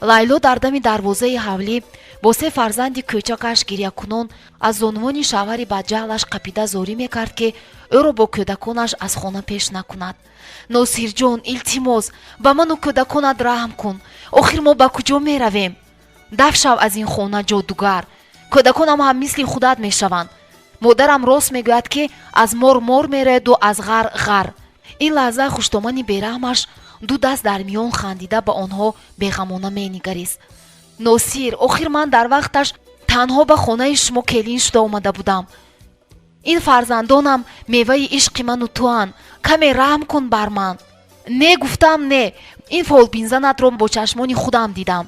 Лайло дар дами дарвозаи ҳавлӣ бо се фарзанди кӯчакаш гирякунон аз зонувони шавҳари бадҷаҳлаш қапида зорӣ мекард, ки ӯро бо кӯдаконаш аз хона пеш накунад. «Носирҷон, илтимос, ба ману кӯдаконат раҳм кун. Охир мо ба куҷо меравем? Даф шав аз ин хона, ҷодугар. Кӯдаконам ҳам мисли худат мешаванд. Модарам рост мегӯяд, ки аз мор мор мерояду аз ғар ғар». Ин лаҳза хуштомани бераҳмаш ду даст дар миён хандида ба онҳо беғамона менигарист. «Носир, охир ман дар вақташ танҳо ба хонаи шумо келин шуда омада будам. Ин фарзандонам меваи ишқи ману туанд. Каме раҳм кун бар ман». «Не, гуфтам, не. Ин фолбинзанатро бо чашмони худам дидам.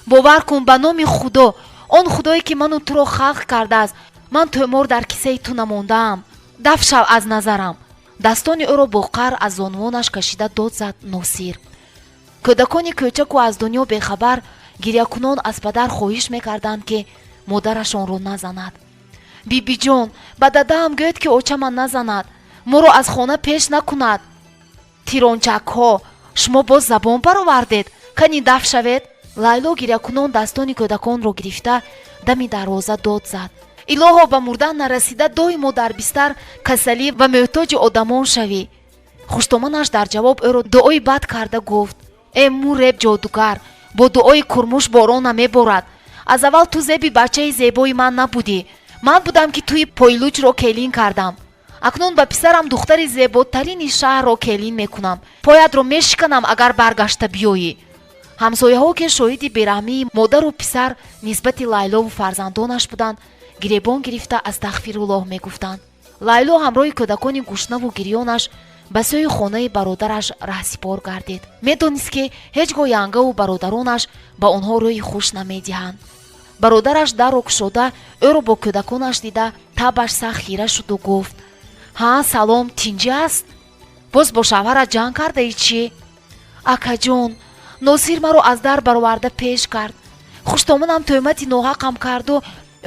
Бовар кун, ба номи Худо, он Худое, ки ману туро халқ кардааст, ман тӯмор дар кисаи ту намондаам. Даф шав аз назарам!» Дастони ӯро бо қаҳр аз зонувонаш кашида дод зад Носир. Кӯдакони кӯчаку аз дунё бехабар гирякунон аз падар хоҳиш мекарданд, ки модарашонро назанад. «Бибиҷон, ба дадаам гӯед, ки очама назанад, моро аз хона пеш накунад». «Тирончакҳо, шумо боз забон баровардед. Кани, даф шавед!» Лайло гирякунон дастони кӯдаконро гирифта дами дарвоза дод зад: «Илоҳо, ба мурдан нарасида доимо дар бистар касалӣ ва муҳтоҷи одамон шавӣ!» Хуштоманаш дар ҷавоб ӯро дуои бад карда гуфт: «Э, муреб, ҷодугар, бо дуои курмуш борон намеборад. Аз аввал ту зеби бачаи зебои ман набудӣ. Ман будам, ки туи пойлучро келин кардам. Акнун ба писарам духтари зеботарини шаҳрро келин мекунам. Поятро мешиканам, агар баргашта биёӣ». Ҳамсояҳо, ки шоҳиди бераҳмии модару писар нисбати Лайлову фарзандонаш буданд, гиребон гирифта астағфируллоҳ мегуфтанд. Лайло ҳамроҳи кӯдакони гушнаву гирёнаш ба сӯи хонаи бародараш раҳсипор гардид. Медонист, ки ҳеҷ гоҳ янгаву бародаронаш ба онҳо рӯи хуш намедиҳанд. Бародараш дарро кушода, ӯро бо кӯдаконаш дида, табаш сахт хира шуду гуфт: «Ҳа, салом, тинҷӣ аст? Боз бо шавҳарат ҷанг кардаи чӣ?» «Акаҷон, Носир маро аз дар бароварда пеш кард. Хуштоманам тӯҳмати ноҳақам карду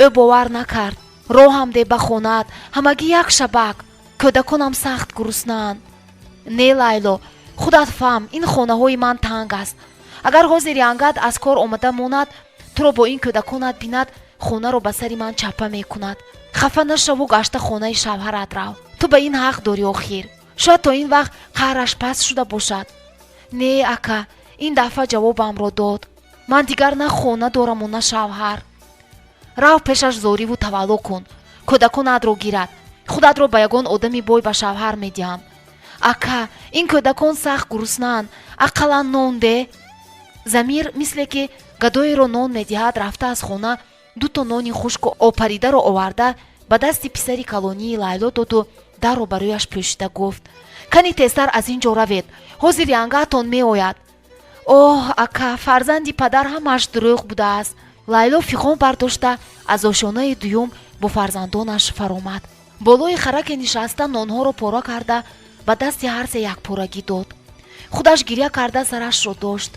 ӯ бовар накард. Роҳам де ба хонаат, ҳамагӣ як шабак. Кӯдаконам сахт гуруснаанд». «Не, Лайло, худат фаҳм, ин хонаҳои ман танг аст. Агар ҳозир янгат аз кор омада монад, туро бо ин кӯдаконат бинад, хонаро ба сари ман чаппа мекунад. Хафа нашаву гашта хонаи шавҳарат рав. Ту ба ин ҳақ дорӣ. Охир шояд то ин вақт қаҳраш паст шуда бошад». «Не, ака, ин дафъа ҷавобамро дод. Ман дигар на хона дораму, на шавҳар». «Рав, пешаш зориву тавалло кун, кӯдаконатро гирад. Худатро ба ягон одами бой ба шавҳар медиҳам». «Ака, ин кӯдакон сахт гуруснаанд, ақаллан нон де». Замир, мисле ки гадоеро нон медиҳад, рафта аз хона дуто нони хушку обпаридаро оварда ба дасти писари калонии Лайло доду дарро ба рӯяш пӯшида гуфт: «Кани, тезтар аз ин ҷо равед, ҳозир янгаатон меояд». «Оҳ, ака, фарзанди падар ҳамааш дурӯғ будааст». Лайло фиғон бардошта аз ошёнаи дуюм бо фарзандонаш фаромад. Болои хараке нишаста, нонҳоро пора карда ба дасти ҳар се якпорагӣ дод. Худаш гиря карда сарашро дошт.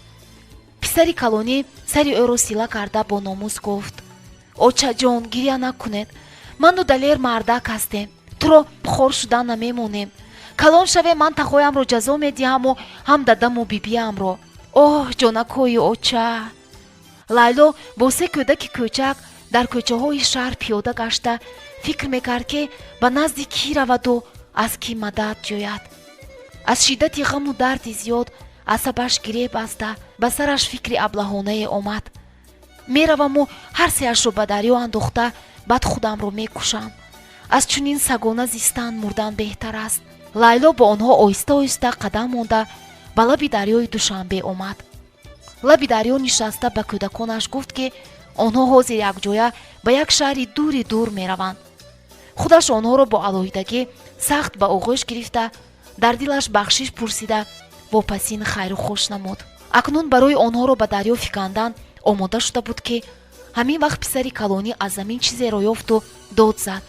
Писари калонӣ сари ӯро сила карда бо номус гуфт: «Очаҷон, гиря накунед. Ману Далер мардак ҳастем, туро хор шудан намемонем. Калон шаве, ман тахоямро ҷазо медиҳаму ҳам дадаму бибиамро. Оҳ, ҷонакҳои оча». Лайло бо се кӯдаки кӯчак дар кӯчаҳои шаҳр пиёда гашта фикр мекард, ки ба назди кӣ раваду аз кӣ мадад ҷӯяд. Аз шиддати ғаму дарди зиёд асабаш гиреҳ баста, ба сараш фикри аблаҳонае омад: «Мераваму ҳар сеашро ба дарё андохта, баъд худамро мекушам. Аз чунин сагона зистан мурдан беҳтар аст». Лайло бо онҳо оҳиста оҳиста қадам монда ба лаби дарёи Душанбе омад. Лаби дарё нишаста ба кӯдаконаш гуфт, ки онҳо ҳозир якҷоя ба як шаҳри дури дур мераванд. Худаш онҳоро бо алоҳидагӣ сахт ба оғӯш гирифта, дар дилаш бахшиш пурсида, вопасин хайру хуш намуд. Акнун барои онҳоро ба дарё фикандан омода шуда буд, ки ҳамин вақт писари калонӣ аз замин чизеро ёфту дод зад: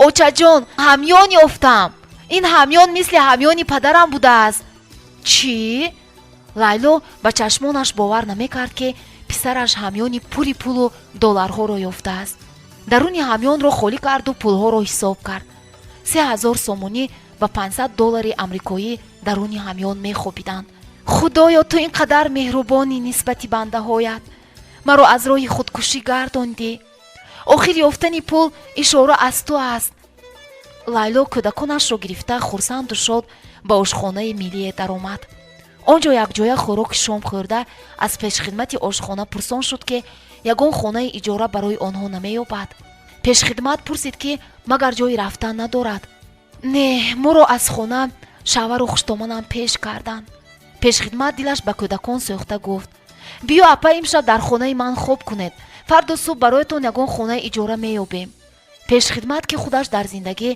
«Очаҷон, ҳамён ёфтам! Ин ҳамён мисли ҳамёни падарам будааст». «Чӣ?» Лайло ба чашмонаш бовар намекард, ки писараш ҳамёни пури пулу долларҳоро ёфтааст. Даруни ҳамёнро холӣ карду пулҳоро ҳисоб кард. 3000 сомонӣ ва 500 доллари амрикоӣ даруни ҳамён мехобиданд. Худоё! Худоё, ту ин қадар меҳрубонӣ нисбати бандаҳоят, маро аз роҳи худкушӣ гардондӣ. Охир ёфтани пул ишора аз ту аст. Лайло кӯдаконашро гирифта, хурсанду шод ба ошхонаи миллие даромад. Он ҷо якҷоя хӯроки шом хӯрда, аз пешхидмати ошхона пурсон шуд, ки ягон хонаи иҷора барои онҳо намеёбад. Пешхидмат пурсид, ки магар ҷои рафтан надорад. Не, моро аз хона шавару хуштоманам пеш карданд. Пешхидмат дилаш ба кӯдакон сӯхта гуфт: «Биё, апа, имшаб дар хонаи ман хоб кунед, фардо субҳ бароятон ягон хонаи иҷора меёбем». Пешхидмат, ки худаш дар зиндагӣ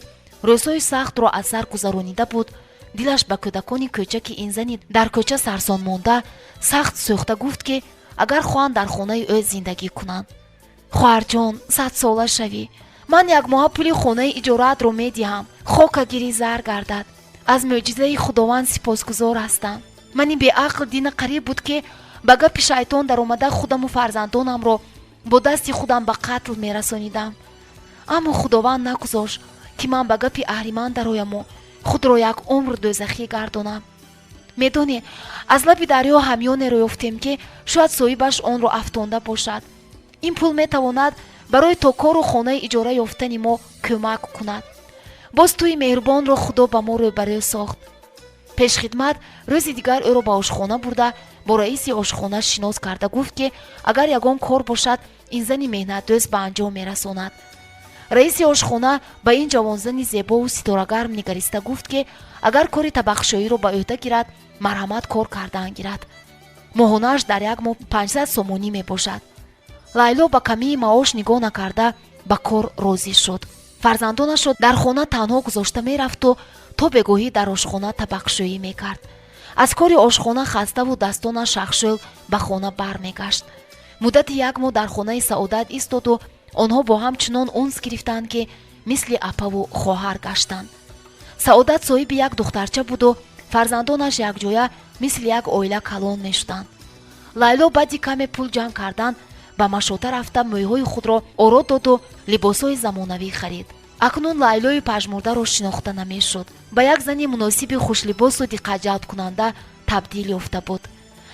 рӯзҳои сахтро аз сар гузаронида буд, дилаш ба кӯдакони кӯчаки ин зани дар кӯча сарсон монда сахт сӯхта гуфт, ки агар хоҳанд, дар хонаи ӯ зиндагӣ кунанд. «Хоҳарҷон, 100-сола шавӣ, ман якмоҳа пули хонаи иҷораатро медиҳам. Хока гири зар гардад. Аз мӯъҷизаи Худованд сипосгузор ҳастам. Мани беақл дина қариб буд, ки ба гапи шайтон даромада, худаму фарзандонамро бо дасти худам ба қатл мерасонидам. Аммо Худованд нагузошт, ки ман ба гапи аҳриман дарояму худро як умр дӯзахӣ гардонам. Медонӣ, аз лаби дарё ҳамёнеро ёфтем, ки шояд соҳибаш онро афтонда бошад. Ин пул метавонад барои то кору хонаи иҷора ёфтани мо кӯмак кунад. Боз туи меҳрубонро Худо ба мо рӯбарӯ сохт». Пешхидмат рӯзи дигар ӯро ба ошхона бурда, бо раиси ошхона шинос карда гуфт, ки агар ягон кор бошад, ин зани меҳнатдӯст ба анҷом мерасонад. Раиси ошхона ба ин ҷавонзани зебову ситорагарм нигариста гуфт, ки агар кори табақшӯиро ба ӯҳда гирад, марҳамат, кор кардан гирад. Моҳонааш дар як моҳ 500 сомонӣ мебошад. Лайло ба камии маош нигоҳ накарда, ба кор розӣ шуд. Фарзандонашро дар хона танҳо гузошта мерафту то бегоҳӣ дар ошхона табақшӯӣ мекард. Аз кори ошхона хаставу дастонаш шахшӯл ба хона бармегашт. Муддати як моҳ дар хонаи Саодат истоду онҳо бо ҳам чунон унс гирифтанд, ки мисли апаву хоҳар гаштанд. Саодат соҳиби як духтарча буду фарзандонаш якҷоя мисли як оила калон мешуданд. Лайло баъди каме пул ҷамъ кардан, ба машота рафта, мӯйҳои худро оро доду либосҳои замонавӣ харид. Акнун Лайлои пажмурдаро шинохта намешуд. Ба як зани муносиби хушлибосу диққатҷалбкунанда табдил ёфта буд.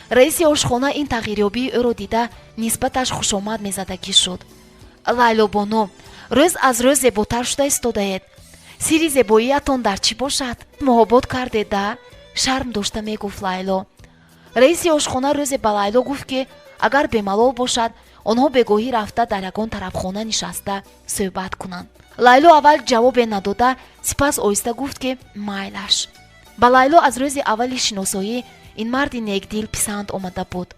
Раиси ошхона ин тағйирёбии ӯро дида, нисбаташ хушомад мезадагӣ шуд. «Лайлобону, рӯз аз рӯз зеботар шуда истодаед. Сирри зебоиятон дар чӣ бошад? Муҳобот кардед да?» Шарм дошта мегуфт Лайло. Раиси ошхона рӯзе ба Лайло гуфт, ки агар бемалол бошад, онҳо бегоҳӣ рафта, дар ягон тарабхона нишаста суҳбат кунанд. Лайло аввал ҷавобе надода, сипас оҳиста гуфт, ки майлаш. Ба Лайло аз рӯзи аввали шиносоӣ ин марди некдил писанд омада буд.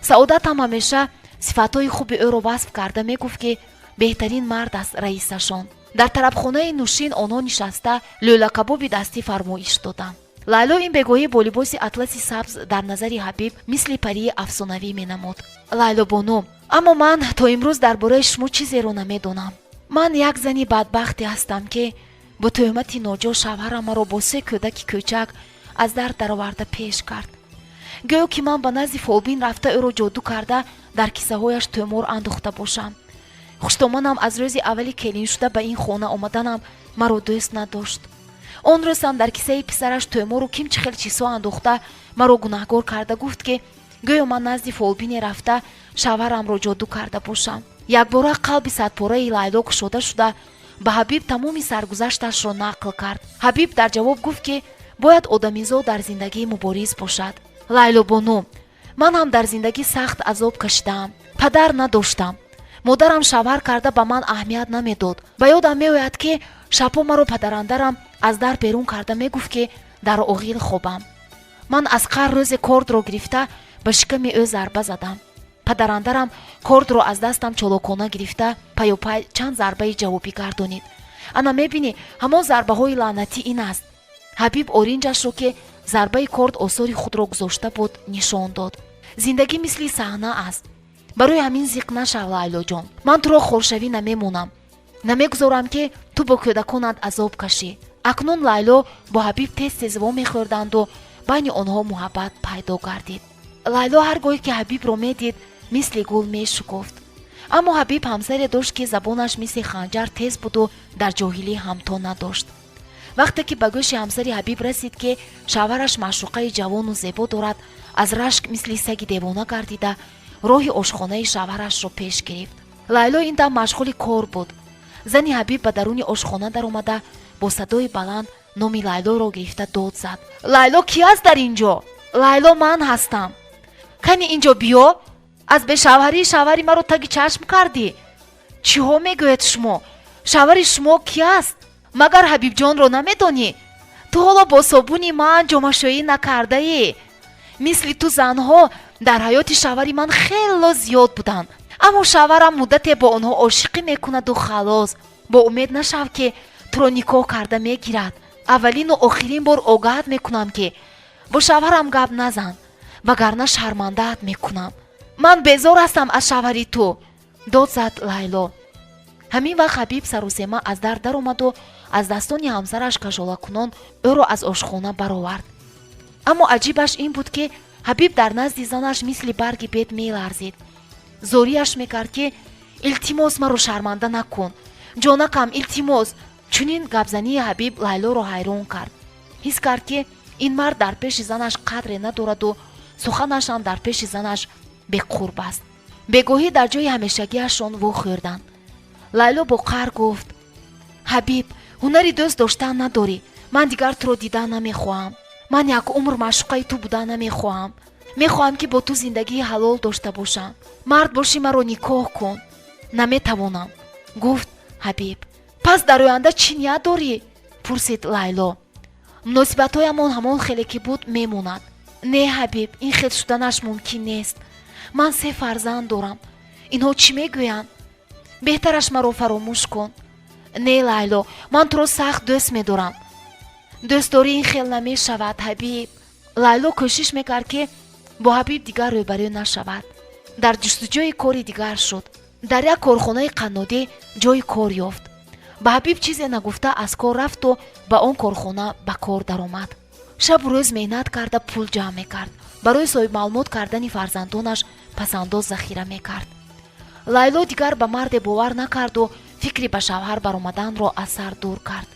Саодат ҳам ҳамеша сифатҳои хуби ӯро васф карда мегуфт, ки беҳтарин мард аст раисашон. Дар тарабхонаи нӯшин онҳо нишаста, лӯлакабоби дастӣ фармоиш доданд. Лайло ин бегоҳӣ бо либоси атласи сабз дар назари Ҳабиб мисли парии афсонавӣ менамуд. «Лайлобону, аммо ман то имрӯз дар бораи шумо чизеро намедонам. Ман як зани бадбахте ҳастам, ки бо тӯҳмати ноҷо шавҳарам маро бо се кӯдаки кӯчак аз дар дароварда пеш кард. Гӯё ки ман ба назди фолбин рафта, ӯро ҷоду карда, дар кисаҳояш тӯмор андохта бошам. Хуштоманам аз рӯзи аввали келин шуда ба ин хона омаданам маро дӯст надошт. Он рӯзам дар кисаи писараш тӯмору ким чӣ хел чизҳо андохта, маро гунаҳгор карда гуфт, ки гӯё ман назди фолбине рафта, шавҳарамро ҷоду карда бошам». Якбора қалби садпораи Лайло кушода шуда, ба Ҳабиб тамоми саргузашташро нақл кард. Ҳабиб дар ҷавоб гуфт, ки бояд одамизод дар зиндагӣ мубориз бошад. «Лайлобону, ман ҳам дар зиндагӣ сахт азоб кашидаам. Падар надоштам. Модарам шавҳар карда, ба ман аҳамият намедод. Ба ёдам меояд, ки шабҳо маро падарандарам аз дар берун карда мегуфт, ки дар оғил хобам. Ман аз қаҳр рӯзе кордро гирифта, ба шиками ӯ зарба задам. Падарандарам кордро аз дастам чолокона гирифта, паёпай чанд зарбаи ҷавобӣ гардонид. Ана мебинӣ, ҳамон зарбаҳои лаънатӣ ин аст». Ҳабиб оринҷашро, ки зарбаи корд осори худро гузошта буд, нишон дод. «Зиндагӣ мисли саҳна аст. Барои ҳамин зиқ нашав, Лайлоҷон. Ман туро хоршавӣ намемонам, намегузорам, ки ту бо кӯдаконат азоб кашӣ». Акнун Лайло бо Ҳабиб тез тез вомехӯрданду байни онҳо муҳаббат пайдо гардид. Лайло ҳар гоҳе ки Ҳабибро медид, мисли гул мешукуфт. Аммо Ҳабиб ҳамсаре дошт, ки забонаш мисли ханҷар тез буду дар ҷоҳилӣ ҳамто надошт. Вақте ки ба гӯши ҳамсари Ҳабиб расид, ки шавҳараш маъшуқаи ҷавону зебо дорад, аз рашк мисли саги девона гардида, роҳи ошхонаи шавҳарашро пеш гирифт. Лайло ин дам машғули кор буд. Зани Ҳабиб ба даруни ошхона даромада, бо садои баланд номи Лайлоро гирифта дод зад: «Лайло, кӣ аст дар ин ҷо? Лайло, ман ҳастам. Кани ин ҷо биё. Аз бешавҳарии шавҳари маро таги чашм кардӣ. Чиҳо мегӯед шумо? Шавҳари шумо кӣ аст? Магар Ҳабибҷонро намедонӣ? Ту ҳоло бо собуни ман ҷомашӯӣ накардаӣ. Мисли ту занҳо дар ҳаёти шавҳари ман хело зиёд буданд, аммо шавҳарам муддате бо онҳо ошиқӣ мекунаду халос. Бо умед нашав, ки туро никоҳ карда мегирад. Аввалину охирин бор огаҳат мекунам, ки бо шавҳарам гап назан, вагарна шармандаат мекунам. Ман безор ҳастам аз шавҳари ту», дод зад Лайло. Ҳамин вақт Ҳабиб сарусема аз дар даромаду аз дастони ҳамсараш кашолакунон ӯро аз ошхона баровард. Аммо аҷибаш ин буд, ки Ҳабиб дар назди занаш мисли барги бед меларзид. Зорияш мекард, ки илтимос, маро шарманда накун, ҷонакам, илтимос. Чунин гапзании Ҳабиб Лайлоро ҳайрон кард. Ҳис кард, ки ин мард дар пеши занаш қадре надораду суханашам дар пеши занаш беқурб аст. Бегоҳӣ дар ҷои ҳамешагиашон вохӯрданд. Лайло бо қаҳр гуфт: «Ҳабиб, ҳунари дӯст доштан надорӣ. Ман дигар туро дидан намехоҳам. Ман як умр маъшуқаи ту будан намехоҳам. Мехоҳам, ки бо ту зиндагии ҳалол дошта бошам. Мард бошӣ, маро никоҳ кун». «Наметавонам», гуфт Ҳабиб. «Пас дар оянда чӣ ният дорӣ?» пурсид Лайло. «Муносибатҳоямон ҳамон хеле ки буд мемонад». «Не, Ҳабиб, ин хел шуданаш мумкин нест. Ман се фарзанд дорам. Инҳо чӣ мегӯянд? Беҳтараш маро фаромӯш кун». «Не, Лайло, ман туро сахт дӯст медорам». «Дӯстдорӣ ин хел намешавад, Ҳабиб». Лайло кӯшиш мекард, ки бо Ҳабиб дигар рӯбарӯ нашавад. Дар ҷустуҷӯи кори дигар шуд. Дар як корхонаи қаннодӣ ҷои кор ёфт. Ба Ҳабиб чизе нагуфта, аз кор рафту ба он корхона ба кор даромад. Шабу рӯз меҳнат карда, пул ҷамъ мекард. Барои соҳибмаълумот кардани фарзандонаш пасандоз захира мекард. Лайло дигар ба марде бовар накарду фикри ба шавҳар баромаданро аз сар дур кард.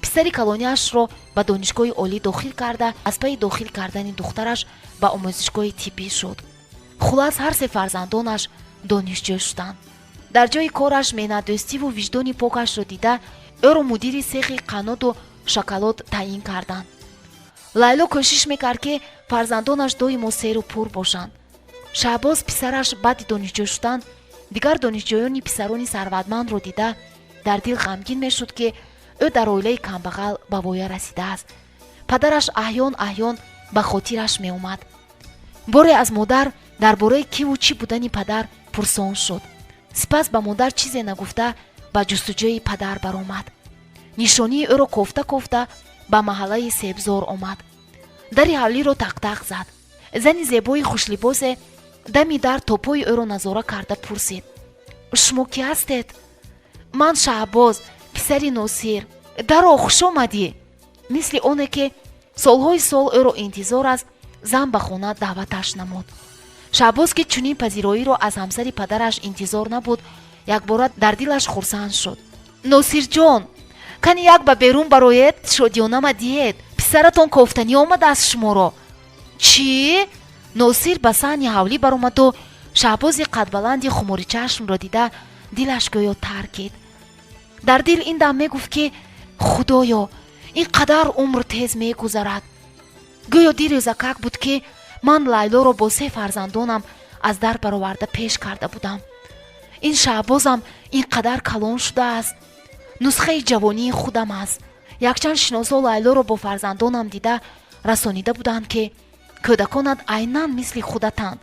Писари калониашро ба донишгоҳи олӣ дохил карда, аз пайи дохил кардани духтараш ба омӯзишгоҳи тиббӣ шуд. Хулас, ҳар се фарзандонаш донишҷӯ шуданд. Дар ҷои кораш меҳнатдӯстиву виҷдони покашро дида, ӯро мудири сехи қанноду шоколад таъин карданд. Лайло кӯшиш мекард, ки фарзандонаш доимо серу пур бошанд. Шаҳбоз, писараш, баъди донишҷӯ шудан дигар донишҷӯёни писарони сарватмандро дида, дар дил ғамгин мешуд, ки ӯ дар оилаи камбағал ба воя расидааст. Падараш аҳён аҳён ба хотираш меомад. Боре аз модар дар бораи киву чӣ будани падар пурсон шуд. Сипас ба модар чизе нагуфта, ба ҷустуҷӯи падар баромад. Нишонии ӯро кофта кофта ба маҳаллаи Себзор омад. Дари ҳавлиро тақтақ зад. Зани зебои хушлибосе дами дар то пои ӯро назора карда пурсид: «Шумо кӣ ҳастед?» «Ман Шаҳбоз, писари Носир. Даро, хуш омадӣ». Мисли оне ки солҳои сол ӯро интизор аст, зан ба хона даъваташ намуд. Шаҳбоз, ки чунин пазироиро аз ҳамсари падараш интизор набуд, якбора дар дилаш хурсанд шуд. «Носирҷон, кани як ба берун бароед, шодиёнама диҳед. Писаратон кофтанӣ омадааст шуморо». «Чӣ?» Носир ба саҳни ҳавлӣ баромаду Шаҳбози қадбаланди хуморичашмро дида, дилаш гӯё таркид. Дар дил ин дам мегуфт, ки худоё, ин қадар умр тез мегузарад. Гӯё дирӯзакак буд, ки ман Лайлоро бо се фарзандонам аз дар бароварда пеш карда будам. Ин Шаҳбозам ин қадар калон шудааст, нусхаи ҷавонии худам аст. Якчанд шиносо Лайлоро бо фарзандонам дида расонида буданд, ки кӯдаконат айнан мисли худатанд.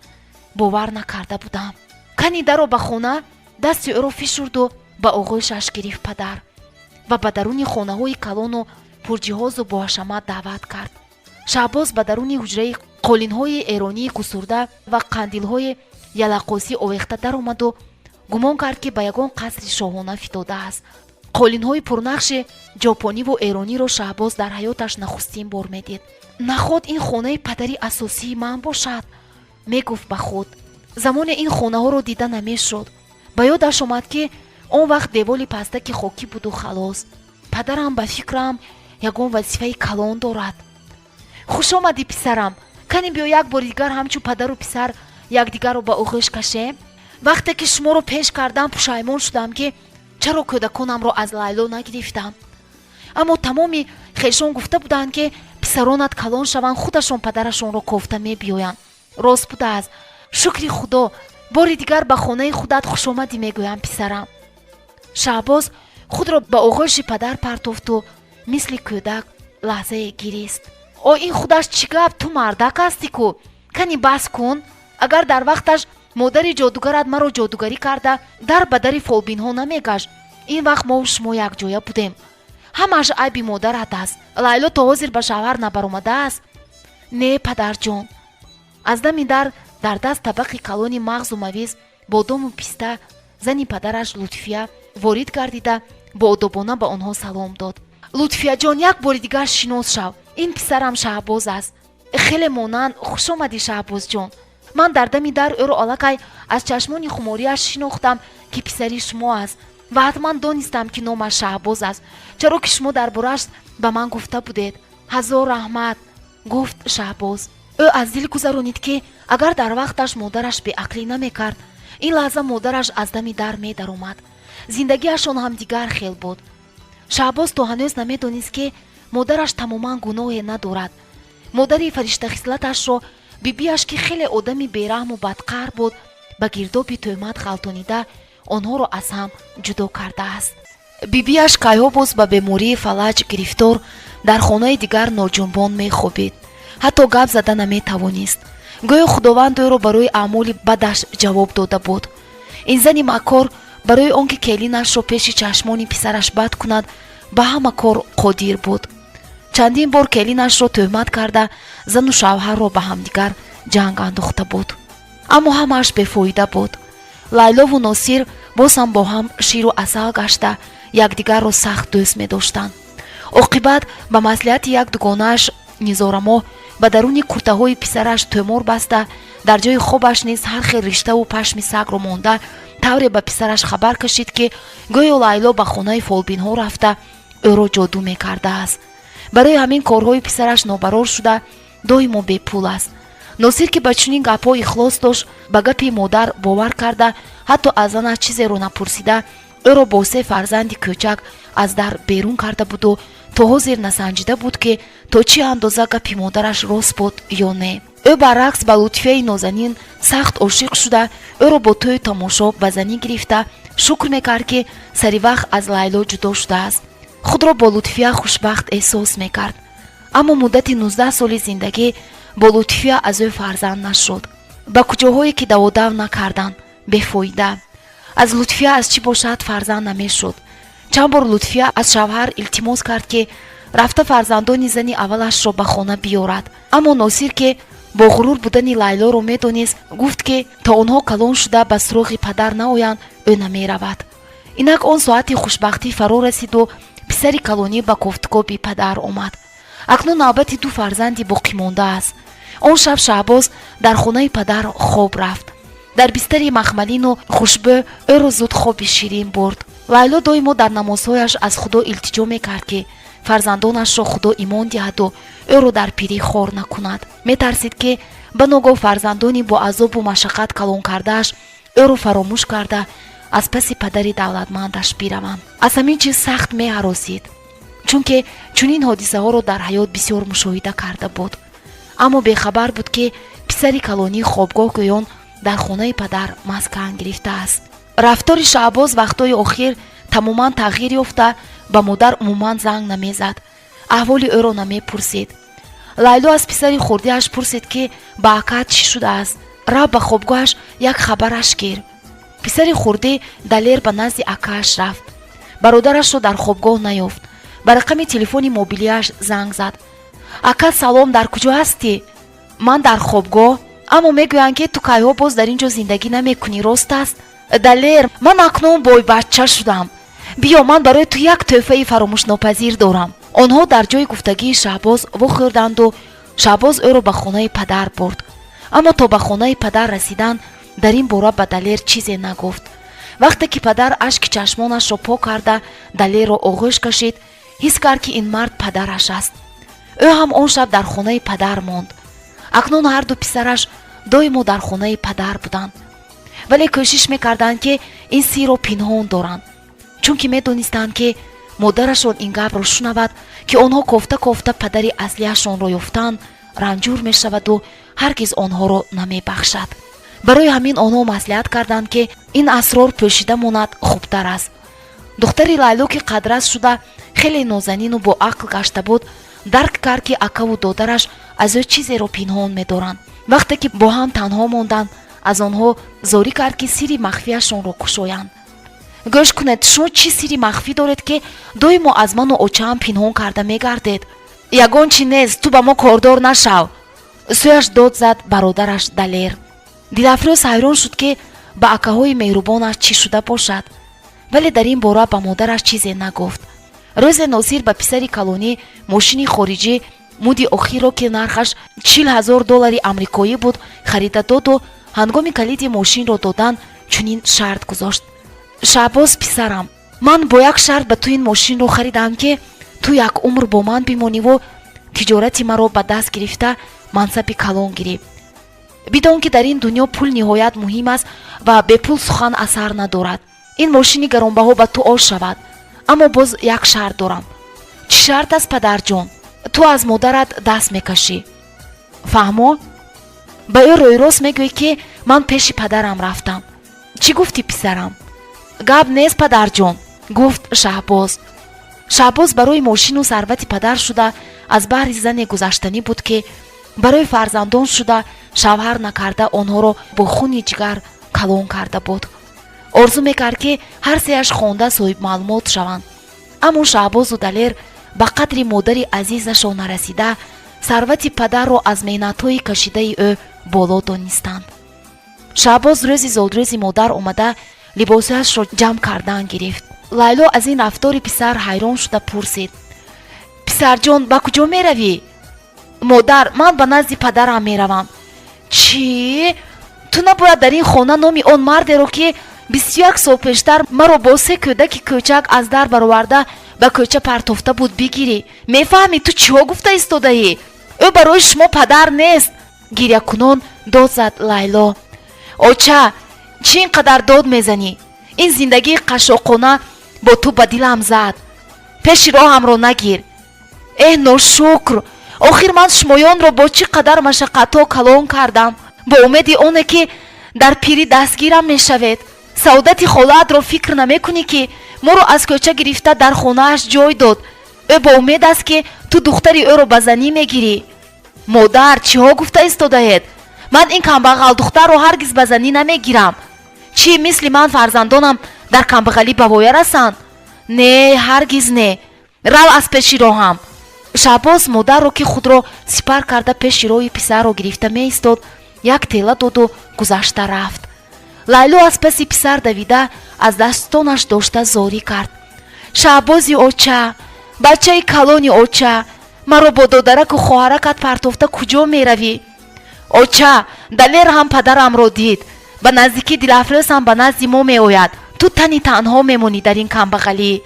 Бовар накарда будам. Кани даро ба хона. Дасти ӯро фишурду ба оғӯшаш гирифт падар ва ба даруни хонаҳои калону пурҷиҳозу боҳашамат даъват кард. Шаҳбоз ба даруни ҳуҷраи қолинҳои эронии кусурда ва қандилҳои ялақосӣ овехта даромаду гумон кард, ки ба ягон қасри шоҳона фитодааст. Қолинҳои пурнақши ҷопониву эрониро Шаҳбоз дар ҳаёташ нахустин бор медид. «Наход ин хонаи падари асосии ман бошад», мегуфт ба худ. Замоне ин хонаҳоро дида намешуд. Ба ёдаш омад, ки он вақт деволи пастаки хокӣ буду халос. Падарам, ба фикрам, Ягон вазифаи калон дорад. Хуш омадӣ, писарам. Кани биё, як бори дигар ҳамчун падару писар якдигарро ба оғӯш кашем. Вақте ки шуморо пеш кардам, пушаймон шудам, ки чаро кӯдаконамро аз Лайло нагирифтам. Аммо тамоми хешон гуфта буданд, ки писаронат калон шаванд, худашон падарашонро кофта мебиёянд. Рост будааст. Шукри Худо. Бори дигар ба хонаи худат хушомадӣ мегӯям, писарам. Шаҳбоз худро ба оғӯши падар партофту мисли кӯдак лаҳзае гирист. О, ин худаш чӣ гап? Ту мардак ҳастӣ ку, кани бас кун. Агар дар вақташ модари ҷодугарат маро ҷодугарӣ карда, дар ба дари фолбинҳо намегашт, ин вақт мову шумо якҷоя будем. Ҳамааш айби модарат аст. Лайло то ҳозир ба шавҳар набаромадааст? Не, падарҷон. Аз дами дар, дар даст табақи калони мағзу мавиз, бодому писта, зани падараш Лутфия ворид гардида, боодобона ба онҳо салом дод. Лутфияҷон, як бори дигар шинос шав, ин писарам Шаҳбоз аст. Хеле монанд. Хуш омадӣ, Шаҳбозҷон. Ман дар дами дар ӯро аллакай аз чашмони хумориаш шинохтам, ки писари шумо аст, ва ҳатман донистам, ки номаш Шаҳбоз аст, чаро ки шумо дар борааш ба ман гуфта будед. Ҳазор раҳмат, гуфт Шаҳбоз. Ӯ аз дил гузаронид, ки агар дар вақташ модараш беақлӣ намекард, ин лаҳза модараш аз дами дар медаромад, зиндагиашон ҳам дигар хел буд. Шаҳбоз то ҳанӯз намедонист, ки модараш тамоман гуноҳе надорад. Модари фариштахислаташро бибиаш, ки хеле одами бераҳму бадқаҳр буд, ба гирдоби тӯҳмат ғалтонида, онҳоро аз ҳам ҷудо кардааст. Бибиаш кайҳо боз ба бемории фалаҷ гирифтор, дар хонаи дигар ноҷунбон мехобид, ҳатто гап зада наметавонист. Гӯё Худованд ӯро барои аъмоли бадаш ҷавоб дода буд. Ин зани макор барои он ки келинашро пеши чашмони писараш бад кунад, ба ҳама кор қодир буд. Чандин бор келинашро тӯҳмат карда, зану шавҳарро ба ҳамдигар ҷанг андохта буд, аммо ҳамааш бефоида буд. Лайлову Носир боз ҳам бо ҳам ширу асал гашта, якдигарро сахт дӯст медоштанд. Оқибат ба маслиҳати як дугонааш Низорамо ба даруни куртаҳои писараш тӯмор баста, дар ҷои хобаш низ ҳар хел риштаву пашми сагро монда, тавре ба писараш хабар кашид, ки гӯё Лайло ба хонаи фолбинҳо рафта, ӯро ҷоду мекардааст. Барои ҳамин корҳои писараш нобарор шуда, доимо бепул аст. Носир, ки ба чунин гапҳо ихлос дошт, ба гапи модар бовар карда, ҳатто аз занаш чизеро напурсида, ӯро бо се фарзанди кӯчак аз дар берун карда буду то ҳозир насанҷида буд, ки то чӣ андоза гапи модараш рост буд ё не. Ӯ баръакс ба Лутфияи нозанин сахт ошиқ шуда, ӯро бо тӯю тамошо ба занӣ гирифта, шукр мекард, ки сари вақт аз Лайло ҷудо шудааст. Худро бо Лутфия хушбахт эҳсос мекард. Аммо муддати 19 соли зиндагӣ бо Лутфия аз ӯ фарзанд нашуд. Ба куҷоҳое ки даводав накарданд, бефоида. Аз Лутфия аз чӣ бошад фарзанд намешуд. Чанд бор Лутфия аз шавҳар илтимос кард, ки рафта фарзандони зани аввалашро ба хона биёрад, аммо Носир, ки бо ғурур будани Лайлоро медонист, гуфт, ки то онҳо калон шуда ба суроғи падар наоянд, ӯ намеравад. Инак он соати хушбахтӣ фаро расиду писари калонӣ ба кофтукоби падар омад. Акнун навбати ду фарзанди боқимонда аст. Он шаб Шаҳбоз дар хонаи падар хоб рафт. Дар бистари махмалину хушбӯ ӯро зуд хоби ширин бурд. Лайло доимо дар намозҳояш аз Худо илтиҷо мекард, ки фарзандонашро Худо имон диҳаду ӯро дар пирӣ хор накунад. Метарсид, ки ба ногоҳ фарзандони бо азобу машаққат калон кардааш ӯро фаромӯш карда, аз паси падари давлатмандаш бираванд. Аз ҳамин чиз сахт меҳаросид, чунки чунин ҳодисаҳоро дар ҳаёт бисёр мушоҳида карда буд. Аммо бехабар буд, ки писари калонӣ хобгоҳ гӯён дар хонаи падар маскан гирифтааст. Рафтори Шаҳбоз вақтҳои охир тамоман тағйир ёфта, ба модар умуман занг намезад, аҳволи ӯро намепурсид. Лайло аз писари хурдиаш пурсид, ки ба акат чӣ шудааст? Рав, ба хобгоҳаш як хабараш гир. Писари хурдӣ Далер ба назди акааш рафт. Бародарашро дар хобгоҳ наёфт. Ба рақами телефони мобилиаш занг зад. Ака, салом, дар куҷо ҳастӣ? Ман дар хобгоҳ, аммо мегӯянд, ки ту кайҳо боз дар ин ҷо зиндагӣ намекунӣ, рост аст? Далер, ман акнун бойбачча шудам. Биё, ман барои ту як тӯҳфаи фаромӯшнопазир дорам. Онҳо дар ҷои гуфтагии Шаҳбоз вохӯрданду Шаҳбоз ӯро ба хонаи падар бурд. Аммо то ба хонаи падар расидан дар ин бора ба Далер чизе нагуфт. Вақте ки падар ашки чашмонашро пок карда, Далерро оғӯш кашид. Ҳис кард, ки ин мард падараш аст. Ӯ ҳам он шаб дар хонаи падар монд. Акнун ҳарду писараш доимо дар хонаи падар буданд, вале кӯшиш мекарданд, ки ин сирро пинҳон доранд, чунки медонистанд, ки модарашон ин гапро шунавад, ки онҳо кофта кофта падари аслиашонро ёфтанд, ранҷур мешаваду ҳаргиз онҳоро намебахшад. Барои ҳамин онҳо маслиҳат карданд, ки ин асрор пӯшида монад хубтар аст. Духтари Лайло, ки қадрас шуда, хеле нозанину боақл гашта буд, дарк кард, ки акаву додараш аз ӯ чизеро пинҳон медоранд. Вақте ки бо ҳам танҳо монданд, аз онҳо зорӣ кард, ки сирри махфиашонро кушоянд. «Гӯш кунед, шумо чӣ сирри махфӣ доред, ки доимо аз ману очаам пинҳон карда мегардед?» «Ягон чи нест, ту ба мо кордор нашав», сӯяш дод зад бародараш Далер. Дилафрӯз ҳайрон шуд, ки ба акаҳои меҳрубонаш чӣ шуда бошад, вале дар ин бора ба модараш чизе нагуфт. Рӯзе Носир ба писари калонӣ мошини хориҷӣ муди охирро, ки нархаш 40 000 доллари амрикоӣ буд, харида доду ҳангоми калиди мошинро додан чунин шарт гузошт: «Шаҳбоз, писарам, ман бо як шарт ба ту ин мошинро харидам, ки ту як умр бо ман бимониву тиҷорати маро ба даст гирифта, мансаби калон гирӣ. Бидон, ки дар ин дунё пул ниҳоят муҳим аст ва бепул сухан асар надорад. Ин мошини гаронбаҳо ба ту ош шавад, аммо боз як шарт дорам». «Чӣ шарт аст, падарҷон?» «Ту аз модарат даст мекашӣ, фаҳмо? Ба ӯ рӯйрост мегӯӣ, ки ман пеши падарам рафтам». «Чӣ гуфтӣ, писарам?» «Гап нест, падарҷон», гуфт Шаҳбоз. Шаҳбоз барои мошину сарвати падар шуда аз баҳри зане гузаштанӣ буд, ки барои фарзандон шуда шавҳар накарда, онҳоро бо хуни ҷигар калон карда буд. Орзу мекард, ки ҳар сеяш хонда соҳибмаълумот шаванд. Аммо Шаҳбозу Далер ба қадри модари азизашон нарасида, сарвати падарро аз меҳнатҳои кашидаи ӯ боло донистанд. Шаҳбоз рӯзи зодрӯзи модар омада, либосҳояшро ҷамъ кардан гирифт. Лайло аз ин рафтори писар ҳайрон шуда пурсид: «Писарҷон, ба куҷо меравӣ?» «Модар, ман ба назди падарам меравам». «Чӣ? Ту набояд дар ин хона номи он мардеро, ки 21 сол пештар маро бо се кӯдаки кӯчак аз дар бароварда, ба кӯча партофта буд, бигирӣ. Мефаҳмӣ, ту чиҳо гуфта истодаӣ? Ӯ барои шумо падар нест», гирякунон дод зад Лайло. «Оча, чӣ ин қадар дод мезанӣ? Ин зиндагии қашшоқона бо ту ба дилам зад. Пеши роҳамро нагир. Эҳ, ношукр! Охир ман шумоёнро бо чӣ қадар машаққатҳо калон кардам, бо умеди оне ки дар пирӣ дастгирам мешавед. Саодати холаатро фикр намекунӣ, ки моро аз кӯча гирифта, дар хонааш ҷой дод? Ӯ бо умед аст, ки ту духтари ӯро ба занӣ мегирӣ». «Модар, чиҳо гуфта истодаед? Ман ин камбағал духтарро ҳаргиз ба занӣ намегирам. Чӣ, мисли ман фарзандонам дар камбағалӣ ба воя расанд? Не, ҳаргиз не. Рав аз пеши роҳам». Шаҳбоз модарро, ки худро сипар карда, пеши роҳи писарро гирифта меистод, як тела доду гузашта рафт. Лайло аз паси писар давида, аз дастонаш дошта зорӣ кард: «Шаҳбози оча, бачаи калони оча, маро бо додараку хоҳаракат партофта куҷо меравӣ? Оча, Далер ҳам падарамро дид. Ба наздикӣ Дилафрӯз ҳам ба назди мо меояд. Ту тани танҳо мемонӣ дар ин камбағалӣ.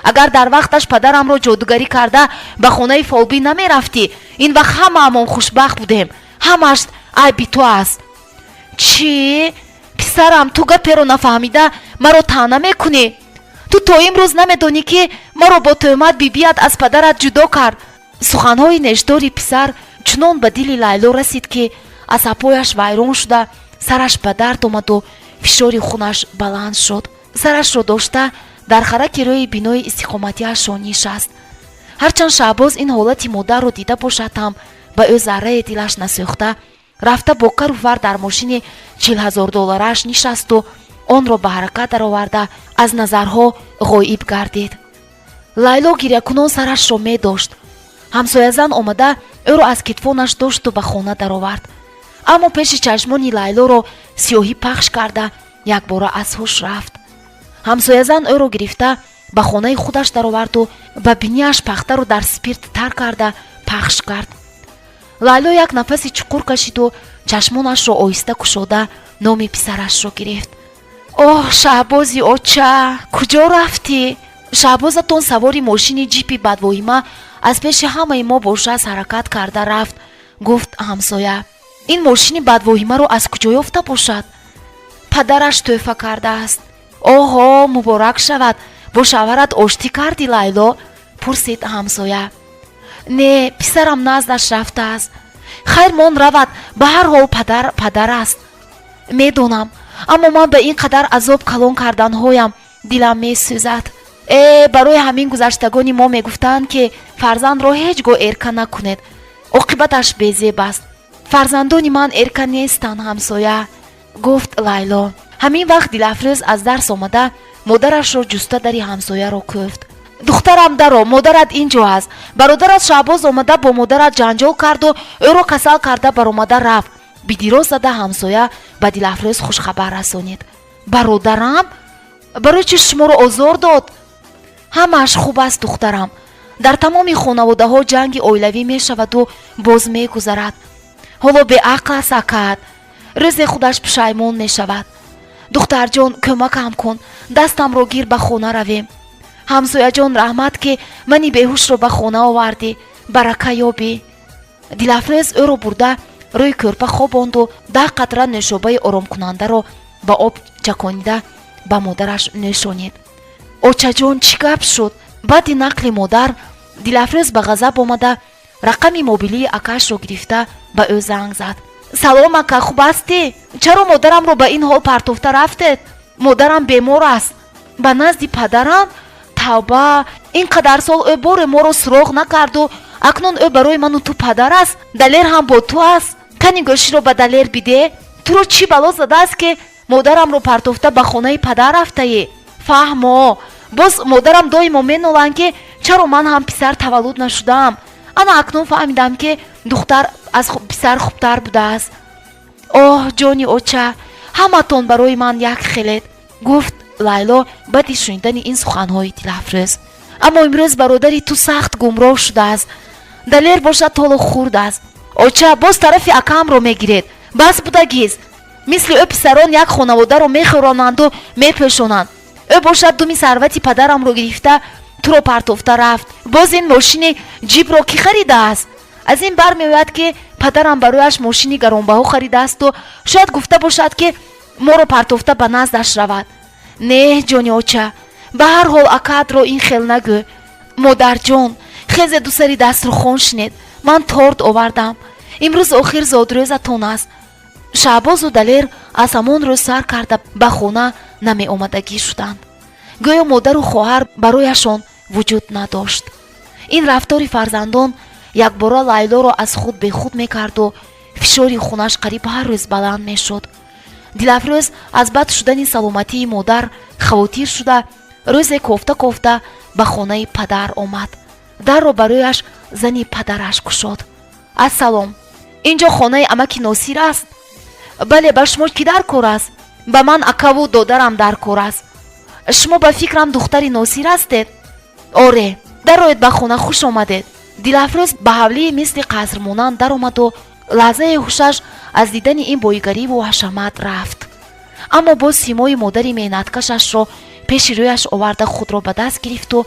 Агар дар вақташ падарамро ҷодугарӣ карда, ба хонаи фолбин намерафтӣ, ин вақт ҳамаамон хушбахт будем. Ҳамаш айби ту аст». «Чӣ, писарам, ту гаперо нафаҳмида маро таъна мекунӣ? Ту то имрӯз намедонӣ, ки маро бо тӯҳмат бибият аз падарат ҷудо кард». Суханҳои нешдори писар чунон ба дили Лайло расид, ки асабҳояш вайрон шуда, сараш ба дард омаду фишори хунаш баланд шуд. Сарашро дошта, дар хараки рӯи бинои истиқоматиашро нишаст. Ҳарчанд Шаҳбоз ин ҳолати модарро дида бошад ҳам, ба ӯ заррае дилаш насӯхта, рафта бо кару фар дар мошини 40 000 доллараш нишасту онро ба ҳаракат дароварда, аз назарҳо ғоиб гардид. Лайло гирякунон сарашро медошт. Ҳамсоязан омада, ӯро аз китфонаш дошту ба хона даровард, аммо пеши чашмони Лайлоро сиёҳӣ пахш карда, якбора аз ҳуш рафт. Ҳамсоязан ӯро гирифта, ба хонаи худаш дароварду ба бинияш пахтаро дар спирт тар карда пахш кард. Лайло як нафаси чуқур кашиду чашмонашро оҳиста кушода, номи писарашро гирифт: «Оҳ, Шаҳбози оча, куҷо рафтӣ?» Шаҳбозатон савори мошини ҷипи бадвоҳима аз пеши ҳамаи мо бошаз ҳаракат карда рафт, гуфт ҳамсоя. Ин мошини бадвоҳимаро аз куҷо ёфта бошад? Падараш тӯҳфа кардааст. Оҳо, муборак шавад! Бо шавҳарат оштӣ кардӣ, Лайло? Пурсид ҳамсоя. Не, писарам наздаш рафтааст. Хайр, мон равад, ба ҳар ҳол падар падар аст. Медонам, аммо ман ба ин қадар азоб калон карданҳоям дилам месӯзад. Э, барои ҳамин гузаштагони мо мегуфтанд, ки фарзандро ҳеҷ гоҳ эрка накунед, оқибаташ безеб аст. Фарзандони ман эрка нестанд, ҳамсоя, гуфт Лайло. Ҳамин вақт Дилафрӯз аз дарс омада, модарашро ҷуста дари ҳамсояро кӯфт. Духтарам, даро, модарат ин ҷо аст. Бародарат Шаҳбоз омада, бо модарат ҷанҷол карду ӯро касал карда баромада рафт, бидироз зада ҳамсоя ба Дилафрӯз хушхабар расонид. Бародарам барои чӣ шуморо озор дод? Ҳамааш хуб аст, духтарам. Дар тамоми хонаводаҳо ҷанги оилавӣ мешаваду боз мегузарад. Ҳоло беақл аст акаат, рӯзе худаш пушаймон мешавад. Духтарҷон, кӯмакам кун, дастамро гир, ба хона равем. Ҳамсояҷон, раҳмат, ки мани беҳушро ба хона овардӣ, барака ёбӣ. Дилафрӯз ӯро бурда рӯи кӯрпа хобонду 10 қатра нӯшобаи оромкунандаро ба об чаконида ба модараш нӯшонид. Очаҷон, чӣ гап шуд? Баъди нақли модар Дилафрӯз ба ғазаб омада, рақами мобилии акашро гирифта, ба ӯ занг зад. Салом, ака, хуб ҳастӣ? Чаро модарамро ба ин ҳол партофта рафтед? Модарам бемор аст. Ба назди падарам? Тавба, ин қадар сол ӯ боре моро суроғ накарду акнун ӯ барои ману ту падар аст. Далер ҳам бо ту аст. Кани гӯширо ба Далер биде. Туро чӣ бало задааст, ки модарамро партофта ба хонаи падар рафтаӣ? Фаҳмо, боз модарам доимо меноланд, ки чаро ман ҳам писар таваллуд нашудаам. Ана акнун фаҳмидам, ки духтар аз писар хубтар будааст. Оҳ, ҷони оча, ҳаматон барои ман як хелед, гуфт Лайло баъди шунидани ин суханҳои Дилафрӯз. Аммо имрӯз бародари ту сахт гумроҳ шудааст. Далер бошад, ҳоло хурд аст. Оча, боз тарафи акаамро мегиред. Бас будагист. Мисли ӯ писарон як хонаводаро мехӯронанду мепӯшонанд. Ӯ бошад, думи сарвати падарамро гирифта, туро партофта рафт. Боз ин мошини ҷибро кӣ харидааст? Аз ин бармеояд, ки падарам барояш мошини гаронбаҳо харидаасту шояд гуфта бошад, ки моро партофта ба наздаш равад. Не, ҷони оча, ба ҳар ҳол акаатро ин хел нагӯ. Модарҷон, хезе, ду сари дастурхон шинед, ман торт овардам. Имрӯз охир зодрӯзатон аст. Шаҳбозу Далер аз ҳамон рӯз сар карда ба хона намеомадагӣ шуданд. Гӯё модару хоҳар барояшон вуҷуд надошт. Ин рафтори фарзандон якбора Лайлоро аз худ бехуд мекарду фишори хунаш қариб ҳар рӯз баланд мешуд. Дилафрӯз аз бад шудани саломатии модар хавотир шуда, рӯзе кофта кофта ба хонаи падар омад. Дарро барояш зани падараш кушод. Ассалом, ин ҷо хонаи амаки Носир аст? Бале, ба шумо кӣ дар кор аст? Ба ман акаву додарам дар кор аст. Шумо ба фикрам духтари Носир ҳастед? Оре, дароед ба хона, хуш омадед. Дилафрӯз ба ҳавлии мисли қасрмонанд даромаду лаҳзаи ҳушаш аз дидани ин боигариву ҳашамат рафт. Аммо боз симои модари меҳнаткашашро пеши рӯяш оварда, худро ба даст гирифту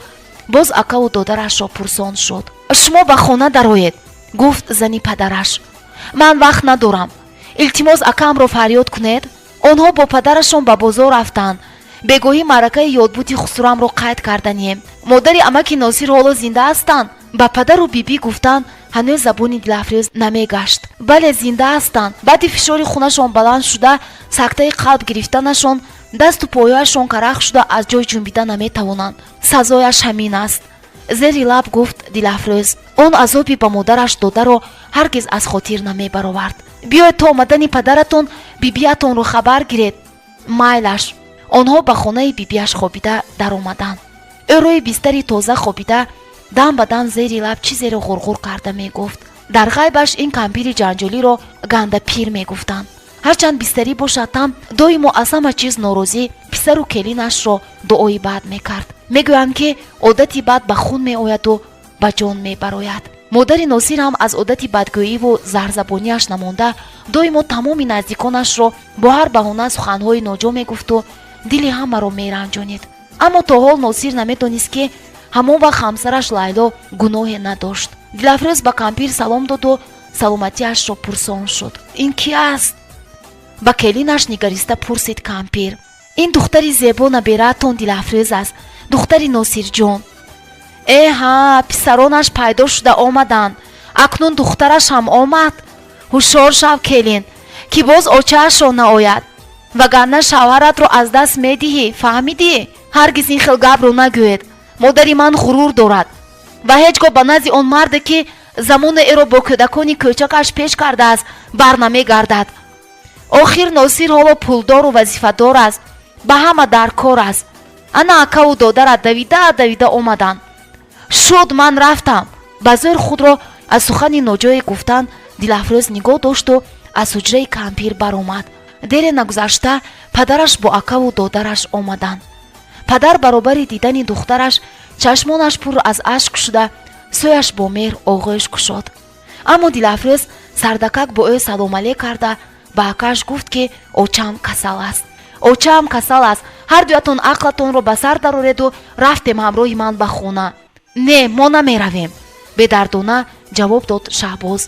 боз акаву додарашро пурсон шуд. Шумо ба хона дароед, гуфт зани падараш. Ман вақт надорам. Илтимос, акаамро фарёд кунед. Онҳо бо падарашон ба бозор рафтанд. Бегоҳӣ маъракаи ёдбуди хусурамро қайд карданием. Модари амаки Носир ҳоло зинда ҳастанд? Ба падару бибӣ гуфтан ҳанӯз забони Дилафрӯз намегашт. Бале, зинда ҳастанд. Баъди фишори хунашон баланд шуда, сактаи қалб гирифтанашон, дасту пояшон карах шуда, аз ҷой ҷунбида наметавонанд. Сазояш ҳамин аст, зери лаб гуфт Дилафрӯз. Он азоби ба модараш додаро ҳаргиз аз хотир намебаровард. Биёед, то омадани падаратон бибиятонро хабар гиред. Майлаш. Онҳо ба хонаи бибиаш хобида даромаданд. Ӯ рӯи бистари тоза хобида, дам ба дам зери лаб чизеро ғурғур карда мегуфт. Дар ғайбаш ин кампири ҷанҷолиро гандапир мегуфтанд. Ҳарчанд бистарӣ бошад ҳам, доимо аз ҳама чиз норозӣ, писару келинашро дуои бад мекард. Мегӯянд, ки одати бад ба хун меояду ба ҷон мебарояд. Модари Носир ҳам аз одати бадгӯиву зарзабонияш намонда, доимо тамоми наздиконашро бо ҳар баҳона суханҳои ноҷо мегуфту дили ҳамаро меранҷонид. Аммо то ҳол Носир намедонист, ки ҳамон вақт ҳамсараш Лайло гуноҳе надошт. Дилафрӯз ба кампир салом доду саломатиашро пурсон шуд. «Ин ки аст?» — ба келинаш нигариста пурсид кампир. «Ин духтари зебо набераатон Дилафрӯз аст, духтари Носирҷон». «Э ҳа, писаронаш пайдо шуда омаданд, акнун духтараш ҳам омад. Ҳушёр шав, келин, ки боз очаашро наояд, вагарна шавҳаратро аз даст медиҳӣ, фаҳмидӣ?» «Ҳаргиз ин хел гапро нагӯед. Модари ман ғурур дорад ва ҳеҷ гоҳ ба назди он марде, ки замоне эро бо кӯдакони кӯчакаш пеш кардааст, барнамегардад. Охир Носир ҳоло пулдору вазифадор аст, ба ҳама дар кор аст. Ана акаву додарат давида давида омаданд. Шуд, ман рафтам». Ба зӯр худро аз сухани ноҷое гуфтан Дилафрӯз нигоҳ дошту аз ҳуҷраи кампир баромад. Дере нагузашта падараш бо акаву додараш омаданд. Падар баробари дидани духтараш чашмонаш пур аз ашк шуда, сӯяш бо меҳр оғӯш кушод. Аммо Дилафрӯз сардакак бо ӯ саломалек карда, ба акааш гуфт, ки очам касал аст, очаам касал аст, ҳар дуятон ақлатонро ба сар дарореду рафтем ҳамроҳи ман ба хона. «Не, мо намеравем», — бедардона ҷавоб дод Шаҳбоз.